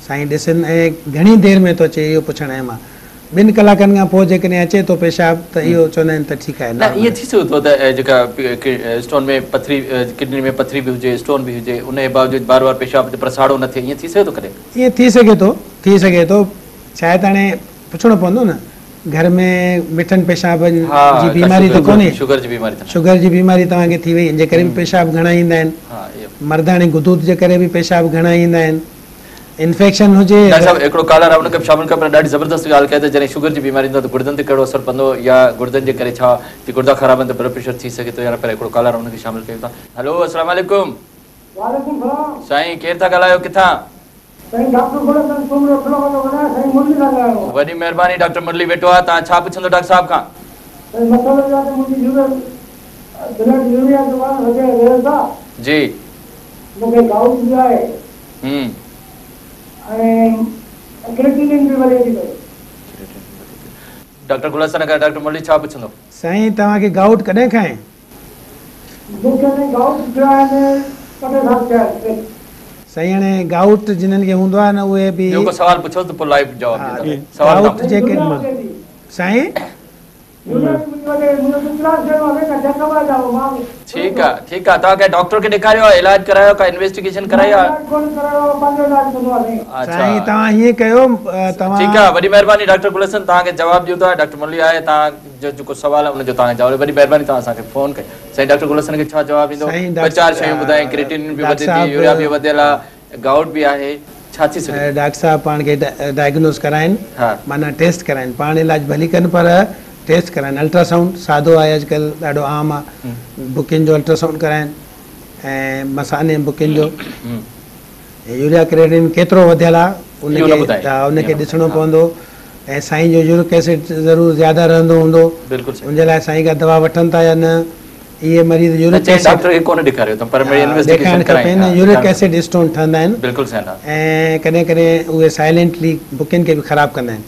سائين ڏسن ۽ گهڻي دير ۾ ٿو اچي اهو پڇڻ اهم آهي 2 ڪلاڪن کان پوء جيڪڏهن اچي ٿو پيشاب ته اهو چوندا آهن ته ٺيڪ آهي نه نارمل ائين ٿي سگهي ٿو ته جيڪا اسٽون ۾ پٿري ڪڊني ۾ پٿري به هجي اسٽون به هجي ان جي باوجود بار بار پيشاب اچي پر ساڙو نه ٿئي ائين ٿي سگهي ٿو ڪڏهن؟ ائين ٿي سگهي ٿو ٿي سگهي ٿو ڇاهي ته هاڻي پڇڻو پوندو نه گهر ۾ مٺن پيشابن ها جي ڪا بيماري ته شگر ڪونهي شگر جي بيماري ته ناهي. شگر جي بيماري توهان کي ٿي وئي ان جي ڪري به پيشاب گهڻا ايندا آهن ها اهو مرداڻي غدود جي ڪري به پيشاب گهڻا ايندا آهن انفيڪشن هجي. ڊاڪٽر صاحب هڪڙو ڪالر آهي ان کي به شامل ڪيو پر ڏاڍي زبردست ڳالهه ڪئي ته جڏهن شگر جي بيماري ايندو آهي ته گڙدن تي ڪهڙو اثر پوندو يا گڙدن جي ڪري ڇا جي گڙدا خراب آهن ته بلڊ پريشر ٿي سگهي ٿو يا نه پر هڪڙو ڪالر آهي ان کي شامل ڪيون ٿا. هلو السلام عليڪم. وعليڪم السلام. سائين ڪير ٿا ڳالهايو ڪٿان؟ سائين ڊاڪٽر گل حسن سومرو ٺلهه کان ٿو ڳالهايان سائين مرلي سان ڳالهائڻو آهي. وڏي مهرباني ڊاڪٽر مرلي ويٺو آهي توهان ڇا پڇندو ڊاڪٽر صاحب کان؟ سائين مسئلو اهو آهي ته منهنجي يورين بلڊ يوريا جو آهي وڌيڪ ريز آهي. جي. مون کي گائوٽ به آهي. ۽ ڪريٽينين به وڌي ٿي پئي. ڊاڪٽر گل حسن کان ڊاڪٽر مرلي ڇا پڇندو؟ سائين توهان کي گائوٽ ڪڏهن کان آهي؟ مون کي سائين گائوٽ ٿيو آهي 2 ٽي سال ٿيا آهن. سائين هاڻي گائوٽ جنھن کي هوندو آهي نه اهي به. ٻيو ڪو سوال پڇو ته پوء لائيو جواب ڏينداسين. سوال گائوٽ جيڪي سائين. ٺيڪ آ ٺيڪ آ توهان ڪنهن ڊاڪٽر کي ڏيکاريو آ علاج ڪرايو ڪا انويسٽيگيشن ڪرائي آ. اڇا سائين توهان هيئن ڪيو توهان. ٺيڪ آ وڏي مهرباني ڊاڪٽر گل حسن توهان کي جواب ڏيون ٿا ڊاڪٽر مرلي آهي توهان جو جيڪو سوال آ ان جو توهان کي جواب وڏي مهرباني توهان اسان کي فون ڪئي سائين ڊاڪٽر گل حسن کي ڇا جواب ايندو ٻه چار شيون ٻڌائين ڪريٽينين به وڌي ٿي يوريا به وڌيل آ گائوٽ به آهي ڇا ٿي سگهي ٿو؟ ڊاڪٽر صاحب پاڻ کي ڊائگنوز ڪرائين معنيٰ ٽيسٽ ڪرائين پاڻ علاج ڀلي ڪن پر ٽيسٽ ڪرائين الٽراسائونڊ سادو آهي اڄڪلهه ڏاڍو عام آهي بڪين جو الٽراسائونڊ ڪرائين ۽ مثاني بڪين جو يوريا ڪريٽنين ڪيترو وڌيل آهي ان کي ان کي ڏسڻو پوندو ۽ سائين جو يورڪ ايسڊ ضرور زياده رهندو هوندو ان جي لاء سائين ڪا دوا وٺن ٿا يا نه اهي مريض يورڪ ايسڊ ڊاڪٽر کي ڪونه ڏيکاريو اٿم پر انويسٽيگيشن ڏيکارڻ کپي نه يورڪ ايسڊ اسٽون ٺهندا آهن بلڪل صحيح ۽ ڪڏهن ڪڏهن اهي سائلينٽلي بڪين کي به خراب ڪندا آهن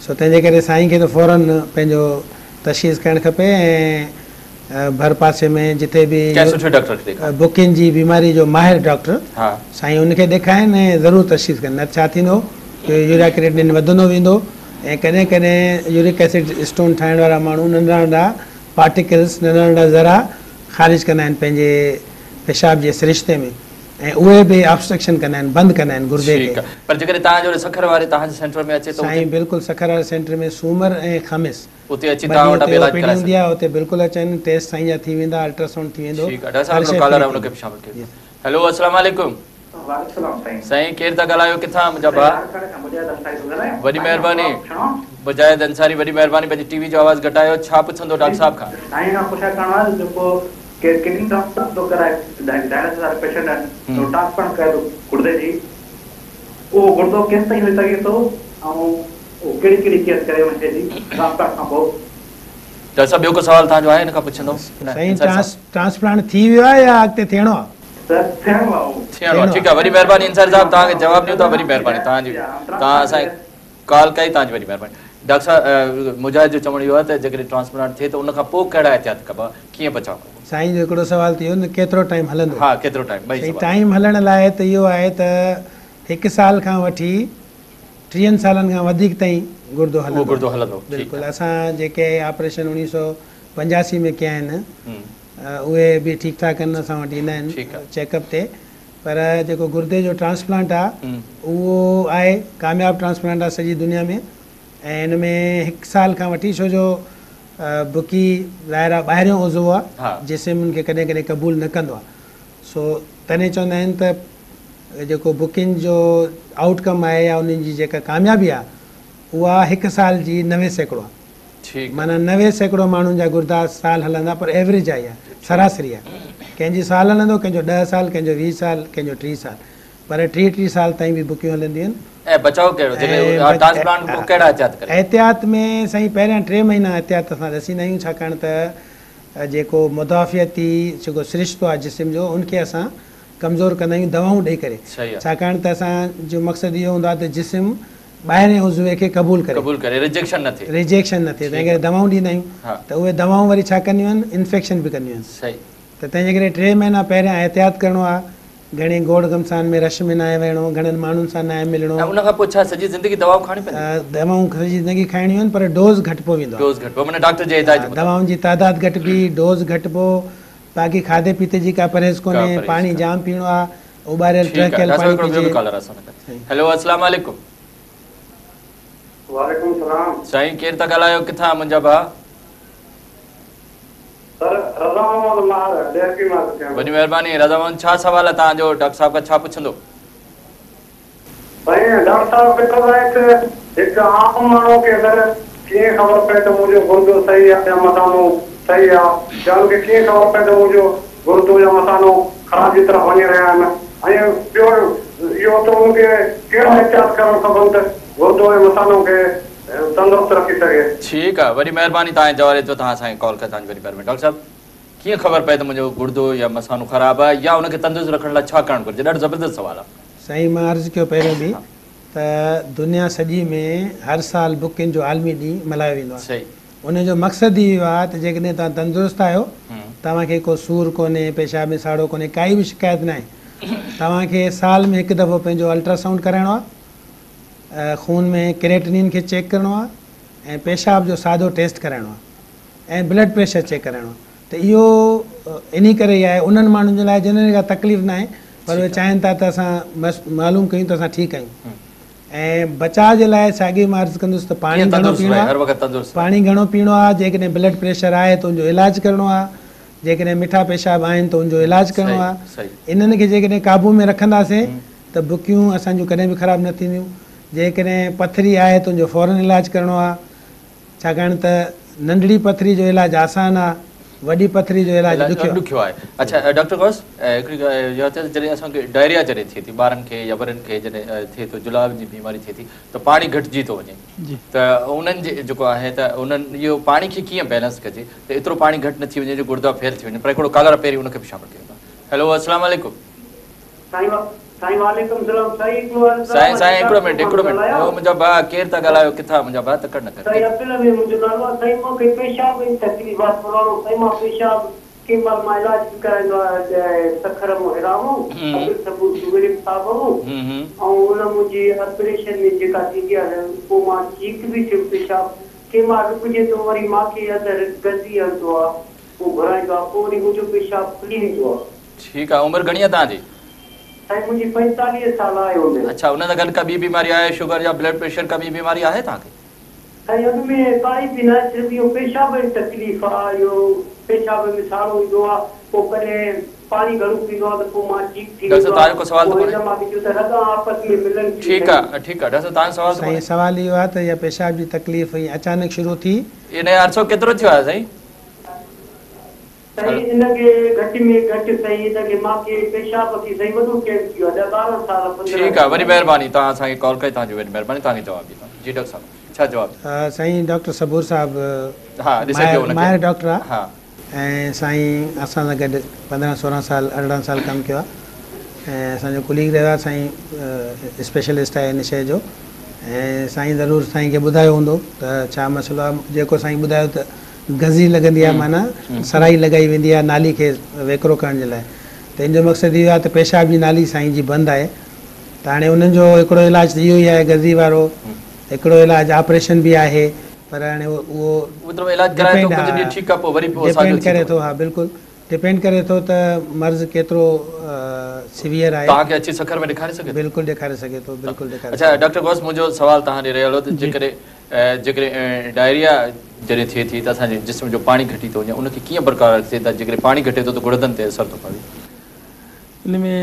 سو تنهن جي ڪري سائين کي ته فورن پنهنجو تشخيص ڪرڻ کپي ۽ ڀر پاسي ۾ جتي به ڪنهن سٺي ڊاڪٽر کي ڏيکارين بڪين جي بيماري جو ماهر ڊاڪٽر سائين ان کي ڏيکارين ۽ ضرور تشخيص ڪن نه ته ڇا ٿيندو جو يوريا ڪريٽنين وڌندو ويندو ۽ ڪڏهن ڪڏهن يورڪ ايسڊ اسٽون ٺاهڻ وارا ماڻهو ننڍڙا ننڍڙا پارٽيڪلز، ننڍا ننڍا ذرا، خارج ڪندا آهن پنهنجي پيشاب جي سرشتي ۾ ۽ اهي به آبسٽرڪشن ڪندا آهن، بند ڪندا آهن گردي کي. ٺيڪ آهي پر جيڪڏهن توهان جو سکر واري توهان جي سينٽر ۾ اچي ته اتي. سائين بلڪل سکر واري سينٽر ۾ سومر ۽ خميس اتي اچي ٻه توهان ڏينهن وٽان اتي به او علاج پي ڊي ڪرائي هوندي سگهي. آهي اتي بلڪل اچن ٽيسٽ سائين جا ٿي ويندا الٽراسائونڊ ٿي ويندو ٺيڪ آهي ڊاڪٽر صاحب هر هڪڙو شيء ڪالر فري آهي ان کي ٿيندي. به شامل ڪيو هيلو السلام عليڪم. وعليڪم السلام سائين. سائين ڪير ٿا ڳالهايو ڪٿان منهنجا ڀاء. لاڙڪاڻي کان مجاهد انصاري ٿو ڳالهايان. وڏي مهرباني مجاهد انصاري وڏي مهرباني پنهنجي ٽي وي جو آواز گهٽايو ڇا پڇندو ڊاڪٽر صاحب کان. سائين کان پڇا ڪرڻو آهي ته جيڪو ڪڊني ٽرانسپلانٽ ٿو ڪرائي ڊائلسس وارا پيشنٽ آهن ته ٽرانسپلانٽ ڪرائي ٿو گڙدي جي اهو گڙدو ڪيستائين هلي سگهي ٿو ۽ اهو ڪهڙي ڪهڙي ڪيئر ڪري ان شي جي ٽرانسپلانٽ کان پوء. ڊاڪٽر صاحب ٻيو ڪو سوال توهان جو آهي ان کان پڇندو. سائين ٽرانسپلانٽ ٿي ويو آهي يا اڳتي ٿيڻو آهي. سر ٿيڻو آهي اهو. ٿيڻو آهي ٺيڪ آهي وڏي مهرباني انصاري صاحب توهان کي جواب ڏيون ٿا وڏي مهرباني توهان جي توهان اسان کي ڪال ڪئي توهان جي وڏي مهرباني ڊاڪٽر صاحب مجاهد جو چوڻ اهو آهي ته جيڪڏهن ٽرانسپلانٽ ٿئي ته ان کان پوء ڪهڙا احتياط ڪبا ڪيئن بچاء ڪبو. سائين جو هڪڙو سوال ٿي ويو نه ڪيترو ٽائيم هلندو. ها ڪيترو ٽائيم ٻئي سائين سوال. ٽائيم هلڻ لاء ته اهو آهي ته هڪ سال کان وٺي ٽيهن سالن کان وڌيڪ تائين گردو اهو هلندو گردو هلندو ٺيڪ بلڪل آهي. اسان جيڪي آپريشن 1985 ۾ ڪيا آهن اهي به ٺيڪ ٺاڪ آهن اسان وٽ ايندا آهن ٺيڪ آهي. چيڪ اپ تي پر جيڪو گردي جو ٽرانسپلانٽ آهي اهو آهي ڪامياب ٽرانسپلانٽ آهي سڄي دنيا ۾ ۽ ان ۾ هڪ سال کان وٺي ڇو جو بڪي ظاهر آهي ٻاهريون عضوو آهي جسم ان کي ڪڏهن ڪڏهن قبول نه ڪندو آهي سو تڏهن چوندا آهن ته جيڪو بڪين جو آئوٽ ڪم آهي يا انهن جي جيڪا ڪاميابي آهي اها هڪ سال جي 90% آهي معنيٰ 90% ماڻهن جا گردا سال هلندا پر ايوريج آهي اها سراسري آهي ڪنهن جي سال هلندو ڪنهن جو 10 سال ڪنهن جو 20 سال ڪنهن جو 30 سال پر 30 30 سال تائين به بڪيون هلنديون آهن. ۽ بچاء ڪهڙو جيڪڏهن ٽرانسپلانٽ کان پوء ڪهڙا احتياط ڪري؟ احتياط ۾ سائين پهريان 3 مهينا احتياط اسان ڏسيندا آهيون ڇاڪاڻ ته جيڪو مدافعتي جيڪو سرشتو آهي جسم جو ان کي اسان ڪمزور ڪندا آهيون دوائون ڏئي ڪري ڇاڪاڻ ته اسان جو مقصد اهو هوندو آهي ته جسم ٻاهرين عضوي کي قبول ڪري. قبول ڪري ريجيڪشن نه ٿئي. ريجيڪشن نه ٿئي تنهن ڪري دوائون ڏيندا آهيون ته اهي دوائون وري ڇا ڪنديون آهن انفيڪشن به ڪنديون آهن ته تنهن جي ڪري 3 مهينا پهريان احتياط ڪرڻو آهي گهڻي گوڙ گهمسان ۾ رش ۾ ناهي ويهڻو گهڻن ماڻهن سان ناهي ملڻو. ۽ ان کان پوء ڇا سڄي زندگي دوائون کائڻيون پونديون؟ دوائون سڄي زندگي کائڻيون آهن پر ڊوز گهٽبو ويندو آهي. ڊوز گهٽبو معنيٰ ڊاڪٽر جي هدايت مطابق. دوائن جي تعداد گهٽبي ڊوز گهٽبو باقي کاڌي پيتي جي ڪا پرهيز ڪونهي پاڻي جام پيئڻو آ اٻاريل ٺيڪ آ ٽهڪيل ڊاڪٽر صاحب پاڻي هڪڙو ٻيو به پيئجي. ڪالر آ اسان سان گڏ هيلو السلام عليڪم. وعليڪم السلام. سائين ڪير ٿا ڳالهايو ڪٿان منهنجا ڀاء. سر رضا محمد ماهر ڏهرڪي مان ٿو چوان. وڏي مهرباني رضا محمد ڇا سوال آ توهان جو ڊاڪٽر صاحب کان ڇا پڇندو. سائين ڊاڪٽر صاحب ڏٺو آهي ته هڪ عام ماڻهو کي اگر ڪيئن خبر پئي ته منهنجو گردو صحيح آهي يا مثانو صحيح آهي يا ان کي ڪيئن خبر پئي ته منهنجو گردو يا مثانو خراب جي طرف وڃي رهيا آهن ۽ ٻيو اهو ته ان کي ڪهڙا احتياط ڪرڻ کپن ته گردو ۽ مثانو کي تندرست رکي سگهي. ٺيڪ آ وڏي مهرباني توهان جي جواب جو توهان اسان کي ڪال ڪئي توهان جي وڏي مهرباني ڊاڪٽر صاحب ڪيئن خبر پئي ته منهنجو گردو يا مثانو خراب آ يا ان کي تندرست رکڻ لاء ڇا ڪرڻ گهرجي ڏاڍو زبردست سوال آ. سائين مان عرض ڪيو پهريون به ته دنيا سڄي ۾ هر سال بڪين جو عالمي ڏينهن ملهايو ويندو آهي ان جو مقصد ئي اهو آهي ته جيڪڏهن توهان تندرست آهيو توهان کي ڪو سور ڪونهي پيشاب ۾ ساڙو ڪونهي ڪائي به شڪايت ناهي توهان کي سال ۾ هڪ دفعو پنهنجو الٽراسائونڊ ڪرائڻو آهي خون ۾ ڪريٽنين کي چيڪ ڪرڻو آهي ۽ پيشاب جو سادو ٽيسٽ ڪرائڻو آهي ۽ بلڊ پريشر چيڪ ڪرائڻو آهي ته اهو انهي ڪري ئي آهي انهن ماڻهن جي لاء جنهن کي ڪا تڪليف ناهي پر اهي چاهين ٿا ته اسان معلوم ڪيون ته اسان ٺيڪ آهيون ۽ بچاء جي لاء ساڳي مان عرض ڪندس ته پاڻي گهڻو پيئڻو آهي پاڻي گهڻو پيئڻو آهي جيڪڏهن بلڊ پريشر آهي ته ان جو علاج ڪرڻو آهي جيڪڏهن مٺا پيشاب آهن ته ان جو علاج ڪرڻو آهي انهن کي جيڪڏهن قابو ۾ رکنداسين ته بڪيون اسان جون ڪڏهن به خراب نه ٿينديون جيڪڏهن پٿري آهي ته ان جو فورن علاج ڪرڻو آهي ڇاڪاڻ ته ننڍڙي پٿري جو علاج آسان آ، وڏي پٿري جو علاج ڏکيو آ. ڏکيو آهي. اڇا ڊاڪٽر غوث هڪڙي ڳالهه اها ته جڏهن اسان کي ڊائريا جڏهن ٿئي ٿي ٻارن کي يا وڏن کي جڏهن ٿئي ٿو جلاب جي بيماري ٿئي ٿي ته پاڻي گهٽجي ٿو وڃي ته انهن جي جيڪو آهي ته انهن اهو پاڻي کي ڪيئن بيلنس ڪجي ته ايترو پاڻي گهٽ نه ٿي وڃي جو گردا فيل ٿي وڃن پر هڪڙو ڪالر پهرين ان کي به شامل ڪيون ٿا هيلو السلام عليڪم. سائين سائين وعليڪم سلام سائين هڪڙو عرض سائين سائين هڪڙو منٽ هڪڙو منٽ او منهنجا ڀاء ڪير ٿا ڳالهايو ڪٿان منهنجا ڀاء تڪڙ نه ڪر سائين عبدالحميد منهنجو نالو آهي سائين مون کي پيشاب جي تڪليف آهي پراڻو سائين مان پيشاب ڪنهن مهل مان علاج به ڪرائيندو آهيان سکر مون هيرامون عبدالصبور سومري صاحب مون ۽ ان منهنجي آپريشن ۾ جيڪا ٿيندي آهي پوء مان ٺيڪ به ٿيم پيشاب ڪنهن مهل رڪجي ٿو وري مان کي اندر گزي هڻندو آهي پوء گهرائيندو آهي پوء وري منهنجو پيشاب کلي ويندو آهي. ٺيڪ آ عمر گهڻي آ توهان جي؟ سائين منهنجي 45 سال آهي عمر. اڇا ان سان گڏ ڪا ٻي بيماري آهي شگر يا بلڊ پريشر ڪا ٻي بيماري آهي توهان کي؟ سائين اڳ ۾ ڪائي به نه صرف اهو پيشاب جي تڪليف آ اهو پيشاب ۾ ساڙو ايندو آ پوء ڪڏهن پاڻي گهڻو پيئندو آ ته پوء مان ٺيڪ ٿي ڊاڪٽر ويندو صاحب آ توهان جو ڪو سوال ته پوء ڪونهي؟ هن مان به چيو ته رڳان آپس ۾ ملن ٿيون ٺيڪ سائين. آ ٺيڪ آ ڊاڪٽر صاحب توهان جو سوال ته سائين ڪونهي؟ سوال اهو آ ته اها پيشاب جي تڪليف ائين اچانڪ شروع ٿي؟ ان جو عرصو ڪيترو ٿيو آهي سائين؟ سائين ان کي گهٽ ۾ گهٽ سائين ان کي ماکي پيشاب کي سائين وڏو ٽيم ٿي ويو آ ڏهه 12 سال 15 ٺيڪ آ وڏي مهرباني توهان اسان کي ڪال ڪئي توهان جي وڏي مهرباني توهان کي جواب ڏيندم جي ڊاڪٽر صاحب ڇا جواب. سائين ڊاڪٽر صبور صاحب ها ڏسي پيو ان کي ماهر ڊاڪٽر آ ها. ۽ سائين اسان سان گڏ 15 16 سال 18 سال ڪم ڪيو آ ۽ اسان جو ڪليگ رهيو آ سائين اسپيشلسٽ آهي ان شيء جو ۽ سائين ضرور سائين کي ٻڌايو هوندو ته ڇا مسئلو آ جيڪو سائين ٻڌايو ته گزي لڳندي آهي معنيٰ سرائي لڳائي ويندي آهي نالي کي ويڪرو ڪرڻ جي لاء ته ان جو مقصد اهو آهي ته پيشاب جي نالي سائين جي بند آهي ته هاڻي انهن جو هڪڙو علاج ته اهو ئي آهي گزي وارو هڪڙو علاج آپريشن به آهي پر هاڻي اهو مطلب علاج ڪرائي ٿو ڪجهه ڏينهن ٺيڪ آهي پوء وري پوء ساڳيو ڊپينڊ ڪري ٿو ها بلڪل ڊپينڊ ڪري ٿو ته مرض ڪيترو سيويئر آهي. توهان کي اچي سکر ۾ ڏيکاري سگهي ٿو؟ بلڪل ڏيکاري سگهي ٿو بلڪل ڏيکاري اڇا ڊاڪٽر غوث منهنجو سوال توهان ڏي رهيل هو ته جيڪڏهن جيڪڏهن ڊائريا جڏهن ٿئي ٿي ته اسان جي جسم جو پاڻي گهٽي ٿو وڃي ان کي ڪيئن برقرار رکجي ته جيڪڏهن پاڻي گهٽي ٿو ته گڙدن تي اثر ٿو پوي. ان ۾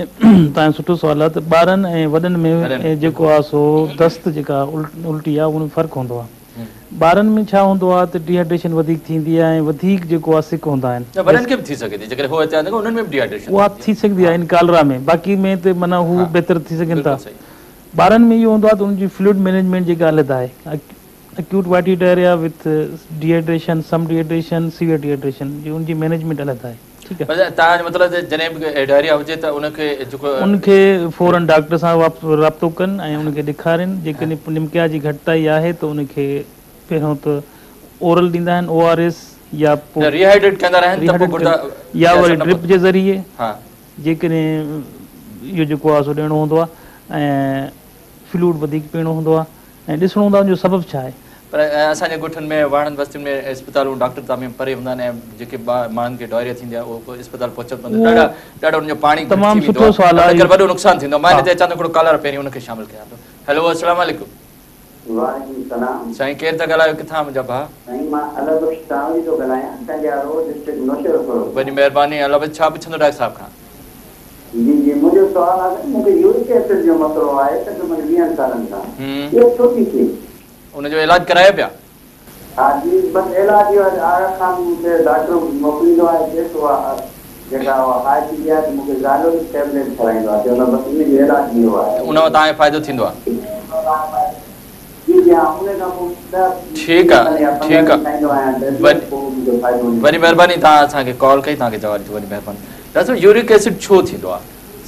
توهان جو سٺو سوال آهي ته ٻارن ۽ وڏن ۾ جيڪو آهي سو دست جيڪا الٽي آهي ان ۾ فرق هوندو آهي ٻارن ۾ ڇا هوندو آهي ته ڊيهائيڊريشن وڌيڪ ٿيندي آهي ۽ وڌيڪ جيڪو آهي سڪ هوندا آهن نه وڏن کي به ٿي سگهي ٿي جيڪڏهن هو احتياط نه ڪن انهن ۾ به ڊيهائيڊريشن اها ٿي سگهندي آهي ان ڪالرا ۾ باقي ۾ ته معنيٰ هو بهتر ٿي سگهن ٿا ٻارن ۾ اهو هوندو آهي ته ان جي فلوئڊ مئنيجمينٽ جيڪا علحده آهي acute watery diarrhoea with dehydration some dehydration severe dehydration جي ان جي مئنيجمينٽ علحده آهي ٺيڪ آهي. مطلب توهان جو مطلب ته جڏهن به ڊائريا هجي ته ان کي جيڪو. ان کي فورن ڊاڪٽر سان رابطو ڪن ۽ ان کي ڏيکارين جيڪڏهن نمڪيا جي گهٽتائي آهي ته ان کي پهريون ته اورل ڏيندا آهن او آر ايس يا پوء ريهائيڊريٽ ڪندا رهن ته پوء گڙدا يا وري ڊرپ جي ذريعي جيڪڏهن اهو جيڪو آهي سو ڏيڻو هوندو آهي ۽ فلوئڊ وڌيڪ پيئڻو هوندو آهي ۽ ڏسڻو هوندو آهي ان جو سبب ڇا آهي. پر اسان جي ڳوٺن ۾ واڙن وستين ۾ اسپتالون ڊاڪٽر تمام پري هوندا آهن ۽ جيڪي ماڻهن کي ڊائريا ٿيندي آهي اهو اسپتال پهچڻ پوندو ڏاڍا ڏاڍو ان جو پاڻي گهٽ تمام ٿي ويندو سٺو سوال آهي آهي ان ڪري وڏو نقصان ٿيندو آهي مان هن تي اچان ٿو هڪڙو ڪالر پهرين ان کي شامل ڪيان ٿو هيلو السلام عليڪم. وعليڪم السلام. سائين ڪير ٿا ڳالهايو ڪٿان منهنجا ڀاء. سائين مان الله بخش سانوري ٿو ڳالهايان ڪنڊيارو ڊسٽرڪٽ نوشهروفيروز وڏي مهرباني الله بخش ڇا پڇندو ڊاڪٽر صاحب کان. جي جي منهنجو سوال آهي سائين مونکي يورڪ ايسڊ جو مسئلو آهي تقريبن ويهن سالن کان اهو ڇو ٿي ٿئي. ان جو علاج ڪرايو پيا. ها جي بس علاج اهو آهي آغا خان مونکي ڊاڪٽر موڪليندو آهي ٽيسٽ اها جيڪا اها هاء ٿيندي آهي ته مونکي زائلورڪ ٽيبليٽ کارائيندو آهي چوندو آهي بس ان جو علاج اهو آهي. ان مان توهان کي فائدو ٿيندو آهي. جي جي ها ان کان پوء ڏهه ٺيڪ آ ڏينهن يا ٺيڪ 15 آ ڏينهن کائيندو آهيان ٽيبليٽ پوء منهنجو فائدو هوندو. وڏي مهرباني توهان اسان کي ڪال ڪئي توهان کي جواب ڏٺو وڏي مهرباني ڊاڪٽر صاحب يورڪ ايسڊ ڇو ٿيندو آ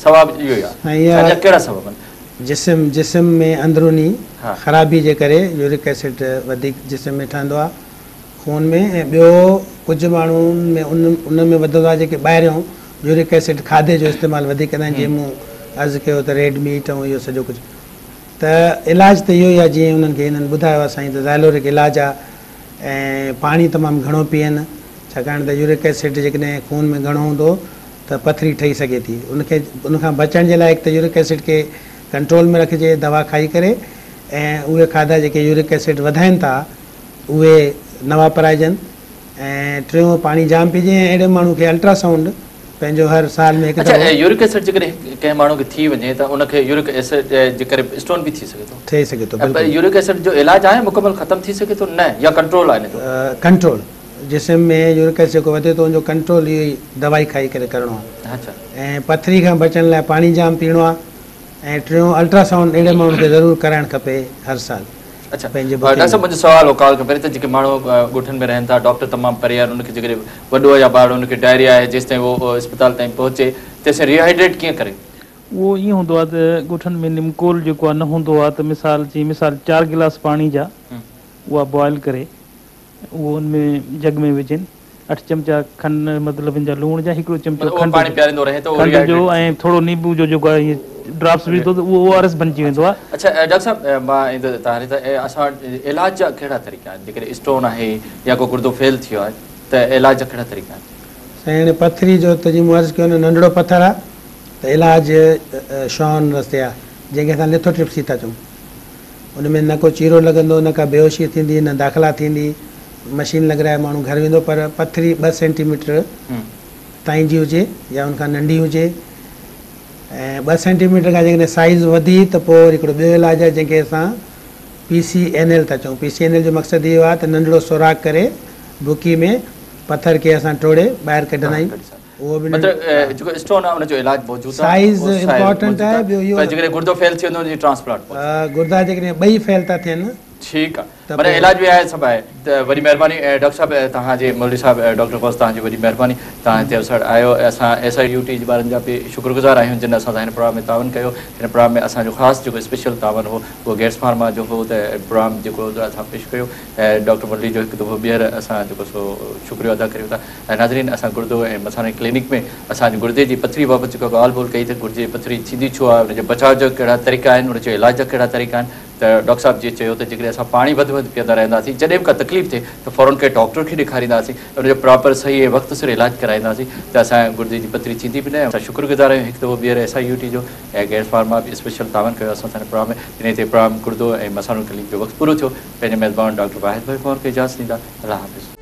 سبب اهو ئي آ سائين ڇا جا ڪهڙا سبب آهن. جسم جسم ۾ اندروني خرابي جي ڪري يورڪ ايسڊ وڌيڪ جسم ۾ ٺهندو آ خون ۾ ۽ ٻيو ڪجهه ماڻهن ۾ ان ان ۾ وڌندو آهي جيڪي ٻاهريون يورڪ ايسڊ کاڌي جو استعمال وڌيڪ ڪندا آهن جيئن مون عرض ڪيو ته ريڊ ميٽ ۽ اهو سڄو ڪجهه ته علاج ته اهو ئي آهي جيئن انهن کي هنن ٻڌايو آهي سائين ته زائلورڪ علاج آهي ۽ پاڻي تمام گهڻو پيئن ڇاڪاڻ ته يورڪ ايسڊ جيڪڏهن خون ۾ گهڻو هوندو ته پٿري ٺهي سگهي ٿي ان کي ان کان بچڻ جي لاء هڪ ته يورڪ ايسڊ کي ڪنٽرول ۾ رکجي دوا کائي ڪري ۽ اهي کاڌا جيڪي يورڪ ايسڊ وڌائين ٿا اهي نه واپرائجن ۽ ٽيون پاڻي جام پيئجي ۽ اهڙي ماڻهو کي الٽرا سائونڊ پنهنجو هر سال ۾ هڪ اڇا دفعو. يورڪ ايسڊ جيڪڏهن ڪنهن ماڻهو کي ٿي وڃي ته ان کي يورڪ ايسڊ جي ڪري اسٽون به ٿي سگهي ٿو. ٿي سگهي ٿو بلڪل. يورڪ ايسڊ جو علاج آهي مڪمل ختم ٿي سگهي ٿو نه يا ڪنٽرول آهي ان جو. ڪنٽرول جسم ۾ يورڪ ايسڊ جيڪو وڌي ٿو ان جو ڪنٽرول اهو ئي دوائي کائي ڪري ڪرڻو آهي. اڇا. ۽ پٿري کان بچڻ لاء پاڻي جام پيئڻو آهي ۽ ٽيون الٽرا سائونڊ اهڙي ماڻهن کي ضرور ڪرائڻ کپي هر سال. اڇا پنهنجي ڊاڪٽر صاحب منهنجو سوال هو ڪال کان پهرين ته جيڪي ماڻهو ڳوٺن ۾ رهن ٿا ڊاڪٽر تمام پري آهن ان کي جيڪڏهن وڏو يا ٻار ان کي ڊائريا آهي جيستائين اهو اسپتال تائين پهچي تيسين ريهائيڊريٽ ڪيئن ڪري؟ اهو ائين هوندو آهي ته ڳوٺن ۾ نمڪول جيڪو آهي نه هوندو آهي ته مثال جيئن مثال چار گلاس پاڻي جا اها بوائل ڪري اهو ان ۾ جڳ ۾ وجهن اٺ چمچا کن مطلب ان جا لوڻ جا هڪڙو چمچو مطلب اهو پاڻي پياريندو رهي ته اهو کنڊ جو ۽ ٿورو نيبو جو جيڪو آهي ائين ڊراپس وجهندو ته اهو او آر ايس بنجي ويندو آهي. اڇا ڊاڪٽر صاحب مان ايندس توهان ڏي ته اسان وٽ علاج جا ڪهڙا طريقا آهن جيڪڏهن اسٽون آهي يا ڪو گردو فيل ٿي ويو آهي ته علاج جا ڪهڙا طريقا آهن؟ سائين هاڻي پٿري جو ته جيئن مون عرض ڪيو نه ننڍڙو پٿر آهي ته علاج شون رستي آهي جنهن کي اسان لٿوٽرپسي ٿا چئون ان ۾ نه ڪو چيرو لڳندو نه ڪا بيهوشي ٿيندي نه داخلا ٿيندي مشين لڳرائي ماڻهو گهر ويندو پر پٿري ٻه سينٽي ميٽر تائين جي هجي يا ان کان ننڍي هجي ۽ ٻه سينٽي ميٽر کان جيڪڏهن سائيز وڌي ته پوء وري هڪڙو ٻيو علاج آهي جنهن کي اسان پي سي اين ايل ٿا چئون پي سي اين ايل جو مقصد اهو آهي ته ننڍڙو سوراخ ڪري بڪي ۾ پٿر کي اسان ٽوڙي ٻاهر ڪڍندا آهيون اهو به مطلب جيڪو اسٽون آهي ان جو علاج موجود آهي سائيز امپارٽنٽ آهي ٻيو اهو پر جيڪڏهن گردو فيل ٿي ويندو ان جي ٽرانسپلانٽ گردا جيڪڏهن ٻئي فيل ٿا ٿين ٺيڪ آ معنيٰ علاج به آهي سڀ آهي ته وڏي مهرباني ڊاڪٽر صاحب توهان جي مولوي صاحب ڊاڪٽر غوث توهان جي وڏي مهرباني توهان هتي اسان وٽ آيو اسان ايس I U ٽي جي ٻارن جا به شڪر گذار آهيون جن اسان سان هن پروگرام ۾ تعاون ڪيو هن پروگرام ۾ اسان جو خاص جيڪو اسپيشل تعاون هو اهو گيٽس فارما جو هو ته پروگرام جيڪو اسان پيش ڪيو ڊاڪٽر مرلي جو هڪ دفعو ٻيهر اسان جيڪو سو شڪريو ادا ڪريون ٿا ناظرين اسان گردو ۽ مثاني ڪلينڪ ۾ اسان گردي جي پٿري بابت جيڪو ڳالهه ٻولهه ڪئي ته گردي جي پٿري ٿيندي ڇو آهي ان جي بچاء جا ڪهڙا طريقا آهن ان جي علاج جا ڪهڙا طريقا آهن ته ڊاڪٽر صاحب جيئن چيو ته جيڪڏهن اسان پاڻي وڌ وڌ پيئندا رهنداسين جڏهن به ڪا تڪليف ٿئي ته فورن ڪنهن ڊاڪٽر کي ڏيکارينداسين ۽ ان جو پراپر صحيح ۽ وقت سر علاج ڪرائينداسين ته اسان جي گردي جي پٿري ٿيندي به نه. اسان شڪر گذار آهيون هڪ دفعو ٻيهر ايس I U ٽي جو ۽ گيٽس فارما به اسپيشل تعاون ڪيو اسان سان هن پروگرام ۾ انهي تي پروگرام گردو ۽ مثانو ڪلينڪ جو وقت پورو ٿيو پنهنجي ميزبان ڊاڪٽر واحد ڀائي پنهور کي اجازت ڏيندا الله حافظ.